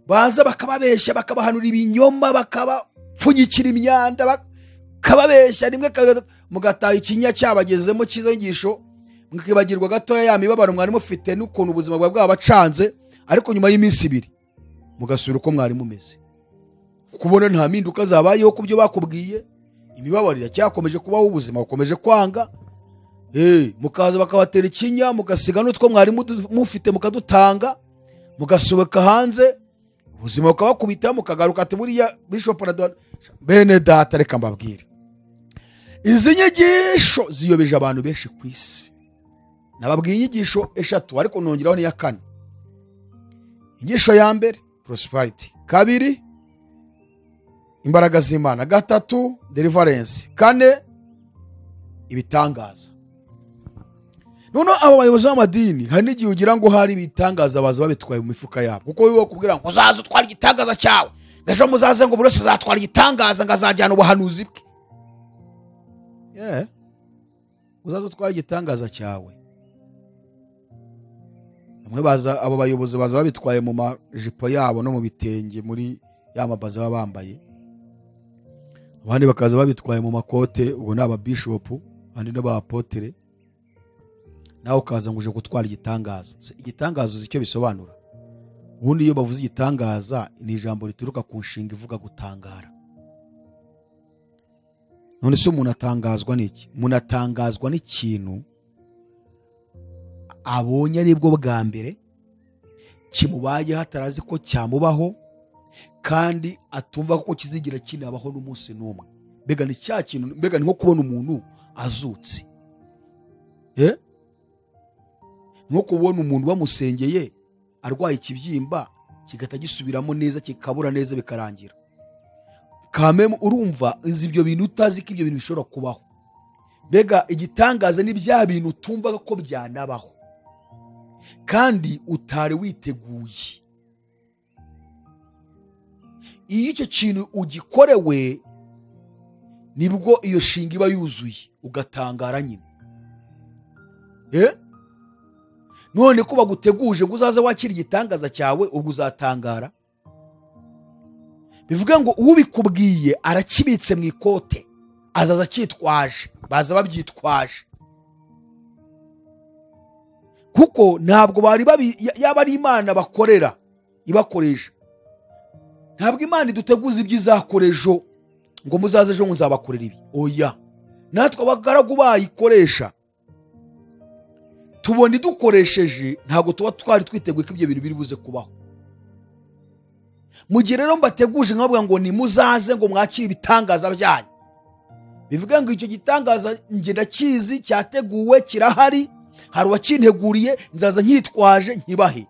baza bakababeshya, bakabahanura ibinyoma, bakabapfunyikira imyanda, bakababeshya rimwe mugataha ikinya cyabagezemo cyiza nyigisho, mukibagirwa gatoya ya mibabaro mwari mufite n'ukuntu ubuzima bwa bwabacanze, ariko nyuma y'iminsi 2 mugasubira uko mwari mumeze. Kubona nta mpinduka zabayeho ku byo bakubwiye, imibabaro iracyakomeje kubaho, ubuzima bukomeje kwanga. Mukaza bakabatera ikinya, mugasiga n'utwo mwari mufite mukadutanga, mugasohoka hanze, ubuzima bukabakubita, mukagaruka ati buriya Bishop Radon. Bene data, reka mbabwire, izi nyigisho ziyobeje abantu benshi ku isi. Nababwiye inyigisho 3, ariko nongeraho n'iya 4. Inyigisho ya mbere prosperity, 2 imbaraga z'Imana, 3 deliverance, 4 ibitangaza. None abo bayobozi b'amadini hari n'igihe ugira ngo hari ibitangaza baza babitwaye mu mifuka yabo, kuko wiwe kubwira ngo uzaze utware igitangaza cyawe, ejo muzaze ngo buri wese azatwara igitangaza ngo azajyana ubuhanuzi bwe. Uzaze utware igitangaza cyawe. Bamwe baza, abo bayobozi baza babitwaye mu majipo yabo no mu bitenge muri ya mabaza baba bambaye, abandi bakaza babitwaye mu makote, ubwo ni aba bishop, abandi n'aba apotre. Nawe ukaza ngo uje gutwara igitangaza. Igitangaza uzi icyo bisobanura? Ubundi iyo bavuze igitangaza ni ijambo rituruka ku nshinga ivuga gutangara. None se umuntu atangazwa n'iki? Umuntu atangazwa n'ikintu abonye aribwo bwa mbere, kimubaye hatarazi ko cyamubaho, kandi atumva ko kizigira kinabaho n'umunsi n'umwe. Mbega ni cya kintu, mbega ni nko kubona umuntu azutse. Nko kubona umuntu bamusengeye arwaye ikibyimba kigahita gisubiramo neza, kikabura neza, bikarangira. Kameme urumva izi ibyo bintu utazi ko ibyo bintu bishobora kubaho. Mbega igitangaza ni bya bintu utumvaga ko byanabaho kandi utari witeguye. Iyo icyo kintu ugikorewe nibwo iyo shinga iba yuzuye, ugatangara nyine. None ko baguteguje ngo uzaze wakira igitangaza cyawe, ubwo uzatangara. Bivuga ngo ubikubwiye arakibitse mu ikote, azaza akitwaje, baza babyitwaje, kuko ntabwo bari yaba ari Imana bakorera ibakoresha. Ntabwo Imana iduteguza ibyo izakora ejo ngo muzaze ejo nzabakorera ibi. Oya, natwe abagaragu bayikoresha tubona idukoresheje, ntabwo tuba twari twiteguye ko ibyo bintu biri buze kubaho. Mu gihe rero mbateguje nkavuga ngo nimuzaze ngo mwakire ibitangaza byanyu, bivuga ngo icyo gitangaza njye ndakizi, cyateguwe, kirahari, hari uwakinteguriye, nzaza nkitwaje nkibahe.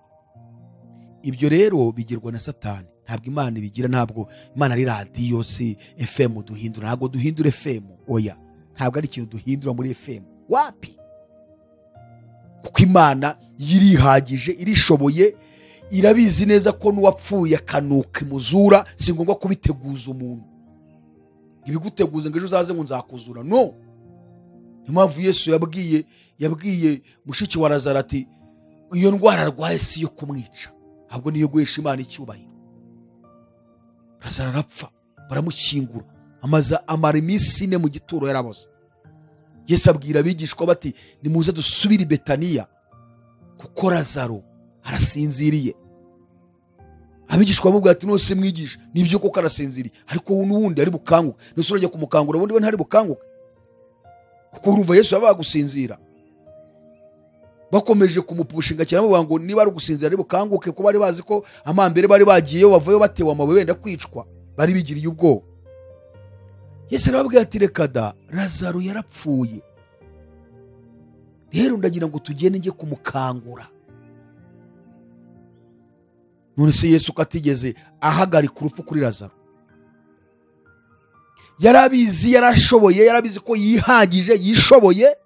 Ibyo rero bigirwa na Satani, ntabwo Imana ibigira. Ntabwo Imana ari radiyo, si FM duhindura, ntabwo duhindura FM. Oya, ntabwo ari ikintu duhindura muri FM, wapi. Kuko Imana yirihagije, irishoboye, irabizi neza ko n'uwapfuye akanuka imuzura. Si ngombwa kubiteguza umuntu, ibiguteguza ngo ejo uzaze ngo nzakuzura. No, niyo mpamvu Yesu yabwiye mushiki wa Lazaro ati iyo ndwara arwaye si iyo kumwica, ahubwo niyo guhesha Imana icyubahiro. Lazaro arapfa, baramushyingura, amara iminsi 4 mu gituro yaraboze. Yesu abwira abigishwa bati nimuze dusubire i Betaniya kuko Lazaro arasinziriye. Abigishwa bamubwira ati nose mwigisha, nibyo koko arasinziriye, ariko n'ubundi ari bukanguke. Nose urajya kumukangura, ubundi we ntari bukanguke, kuko urumva Yesu yabaga gusinzira. Bakomeje kumupushinga cyane bavuga ngo niba ari ugusinzira ari bukanguke, kuko bari bazi ko amambere bari bagiyeyo bavayo batewe amabuye wenda kwicwa, bari bigiriye ubwoba. Yesu arababwira ati reka da, Lazaro yarapfuye, rero ndagira ngo tugende njye kumukangura. None se Yesu ko atigeze ahagarika urupfu kuri Lazaro? Yarabizi, yarashoboye, yarabizi ko yihagije, yishoboye,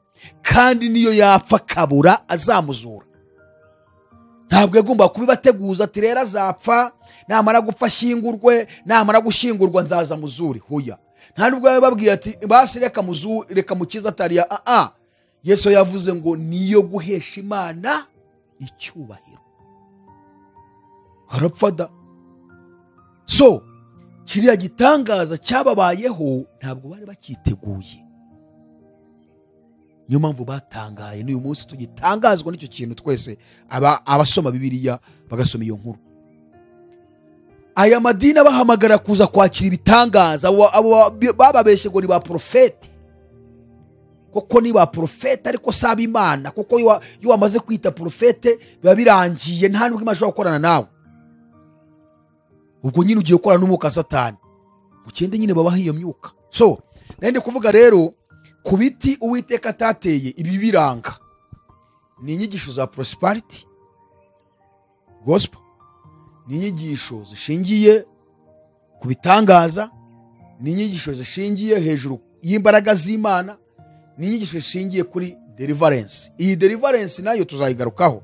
kandi niyo yapfa kabura azamuzura. Ntabwo yagomba kubibateguza ati rero azapfa, namara gupfa ashyingurwe, namara gushyingurwa nzaza muzure. Hoya, nta nubwo yababwiye ati basi reka muzure, reka mukize atariya. Yesu yavuze ngo niyo guhesha Imana icyubahiro. Arapfa da. So kiriya gitangaza cyababayeho ntabwo bari bakiteguye, niyo mpamvu batangaye. N'uyu munsi tugitangazwa n'icyo kintu twese abasoma Bibiliya bagasoma iyo nkuru. Aya madini abahamagara kuza kwakira ibitangaza, abo bababeshye ngo ni ba profete, koko ni ba profete ariko saba Imana, kuko iyo wamaze kwita profete biba birangiye, nta nubwo Imana ishobora gukorana nawe. Ubwo nyine ugiye gukorana n'umwuka Satani, ugende nyine babaha iyo myuka. So nari ndi kuvuga rero ku biti Uwiteka atateye, ibi biranga ni inyigisho za prosperity gospel, ni inyigisho zishingiye ku bitangaza, ni inyigisho zishingiye hejuru y'imbaraga z'Imana, ni inyigisho zishingiye kuri deliverance. Iyi deliverance nayo tuzayigarukaho,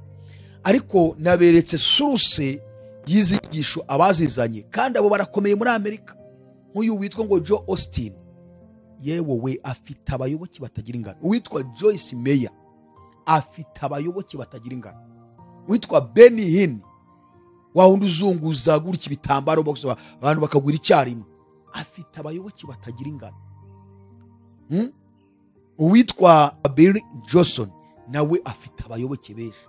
ariko naberetse source y'izi nyigisho abazizanye, kandi abo barakomeye muri Amerika. Nk'uyu witwa ngo Joe Austin, yewe we afite abayoboke batagira ingano. Uwitwa Joyce Meyer afite abayoboke batagira ingano. Uwitwa Benny Hinn, wa wundi uzunguza gutya ibitambaro abantu bakagura icyarimwe, afite abayoboke batagira ingano. Uwitwa Bill Johnson nawe afite abayoboke benshi.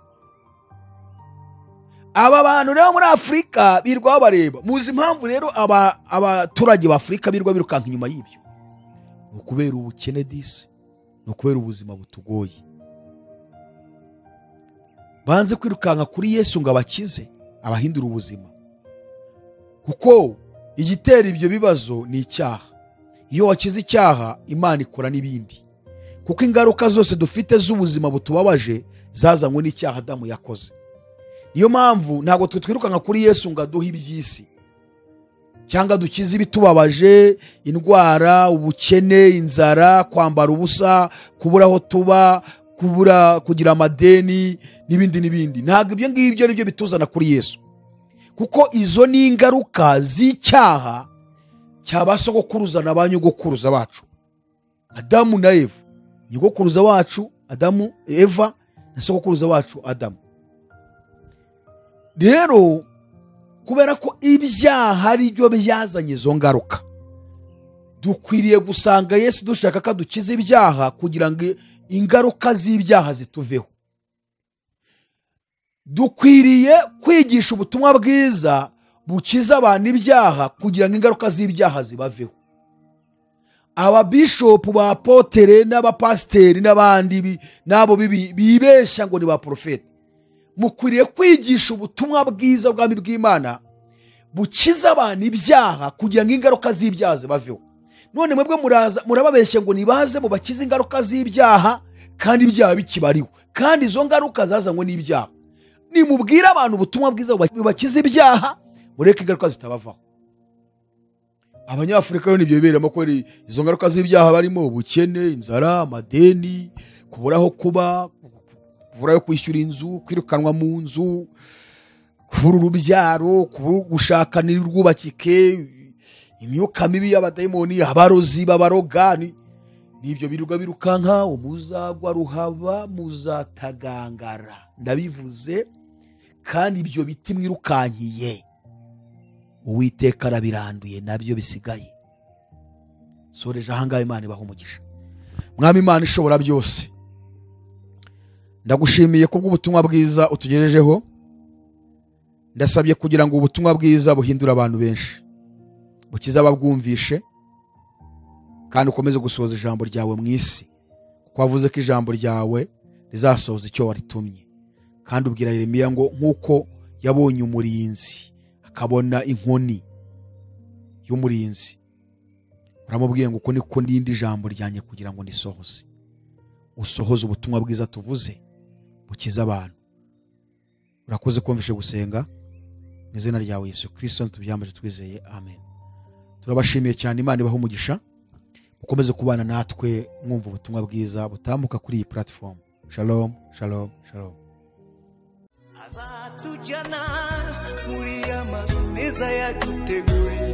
Aba bantu rero muri Afurika birwa bareba. Muzi impamvu rero abaturage ba Afurika birwa birukanka inyuma y'ibyo? Ni ukubera ubukene disi, ni ukubera ubuzima butugoye. Banze kwirukanka kuri Yesu ngo abakize, abahindura ubuzima. Kuko igitera ibyo bibazo ni icyaha. Iyo wakize icyaha, Imana ikora n'ibindi. Kuko ingaruka zose dufite z'ubuzima butubabaje zazanywe n'icyaha Adamu yakoze. Niyo mpamvu ntabwo twe twirukanka kuri Yesu ngo aduhe iby'isi, cyangwa dukize ibitubabaje, indwara, ubukene, inzara, kwambara ubusa, kubura aho tuba, kubura kugira amadeni n'ibindi n'ibindi. Ntabwo ibyo ngibyo ari byo bituzana kuri Yesu, kuko izo ni ingaruka z'icyaha cyabasogokuruza na banyogokuruza bacu, Adamu na Eva. Nyogokuruza wacu Adamu, Eva na sogokuruza wacu Adamu. Rero kubera ko ibyaha ari byo byazanye izo ngaruka, dukwiriye gusanga Yesu dushaka ko adukiza ibyaha kugira ngo ingaruka z'ibyaha zituveho. Dukwiriye kwigisha ubutumwa bwiza bukiza abantu ibyaha kugira ngo ingaruka z'ibyaha zibaveho. Ababishopu ba apotere n'abapasiteri n'abandi nabo bibeshya ngo ni ba profete, mukwiriye kwigisha ubutumwa bwiza bw'ubwami bw'Imana bukiza abantu ibyaha kugira ngo ingaruka z'ibyaha zibaveho. None mwebwe murababeshya ngo nibaze mubakize ingaruka z'ibyaha kandi ibyaha bikibariho, kandi izo ngaruka zazanywe n'ibyaha. Nimubwira abantu ubutumwa bwiza bubakiza ibyaha, mureke ingaruka zitabavaho. Abanyafurika rero nibyo biberamo, ko izo ngaruka z'ibyaha barimo ubukene, inzara, amadeni, kubura aho kuba, kubura ayo kwishyura inzu, kwirukanwa mu nzu, kubura urubyaro, gushaka ntirwubakike, imyuka mibi y'abadayimoni, abarozi babaroga, nibyo birirwa birukanka. Umuzagwa ruhaba muzatagangara, ndabivuze. Kandi ibyo biti mwirukankiye Uwiteka arabiranduye, nabyo bisigaye. Soreje ahangaha, Imana ibaha umugisha. Mwami Imana ishobora byose, ndagushimiye kubw'ubutumwa bwiza utugejejeho. Ndasabye kugira ngo ubutumwa bwiza buhindure abantu benshi, bukize ababwumvishe, kandi ukomeze gusohoza ijambo ryawe mu isi, kuko wavuze ko ijambo ryawe rizasohoza icyo waritumye. Kandi ubwira Yeremiya ngo nk'uko yabonye umurinzi akabona inkoni y'umurinzi, uramubwiye ngo uko niko ndindi ijambo ryanjye kugira ngo ndisohoze. Usohoze ubutumwa bwiza tuvuze bukiza abantu. Urakoze kumvishe gusenga mu izina ryawe Yesu Kristo tubyambaje twizeye, amen. Turabashimiye cyane, Imana ibahe umugisha. Mukomeze kubana natwe mwumva ubutumwa bwiza butambuka kuri iyi platform. Shalom, shalom, shalom. Azatujyana muri ya mazu meza yaduteguriye,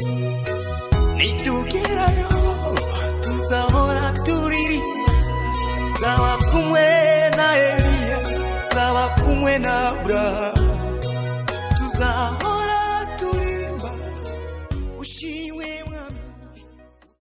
nitugerayo tuzahora turirimba. Nzaba kumwe na Eliya, nzaba kumwe na Abrahamu.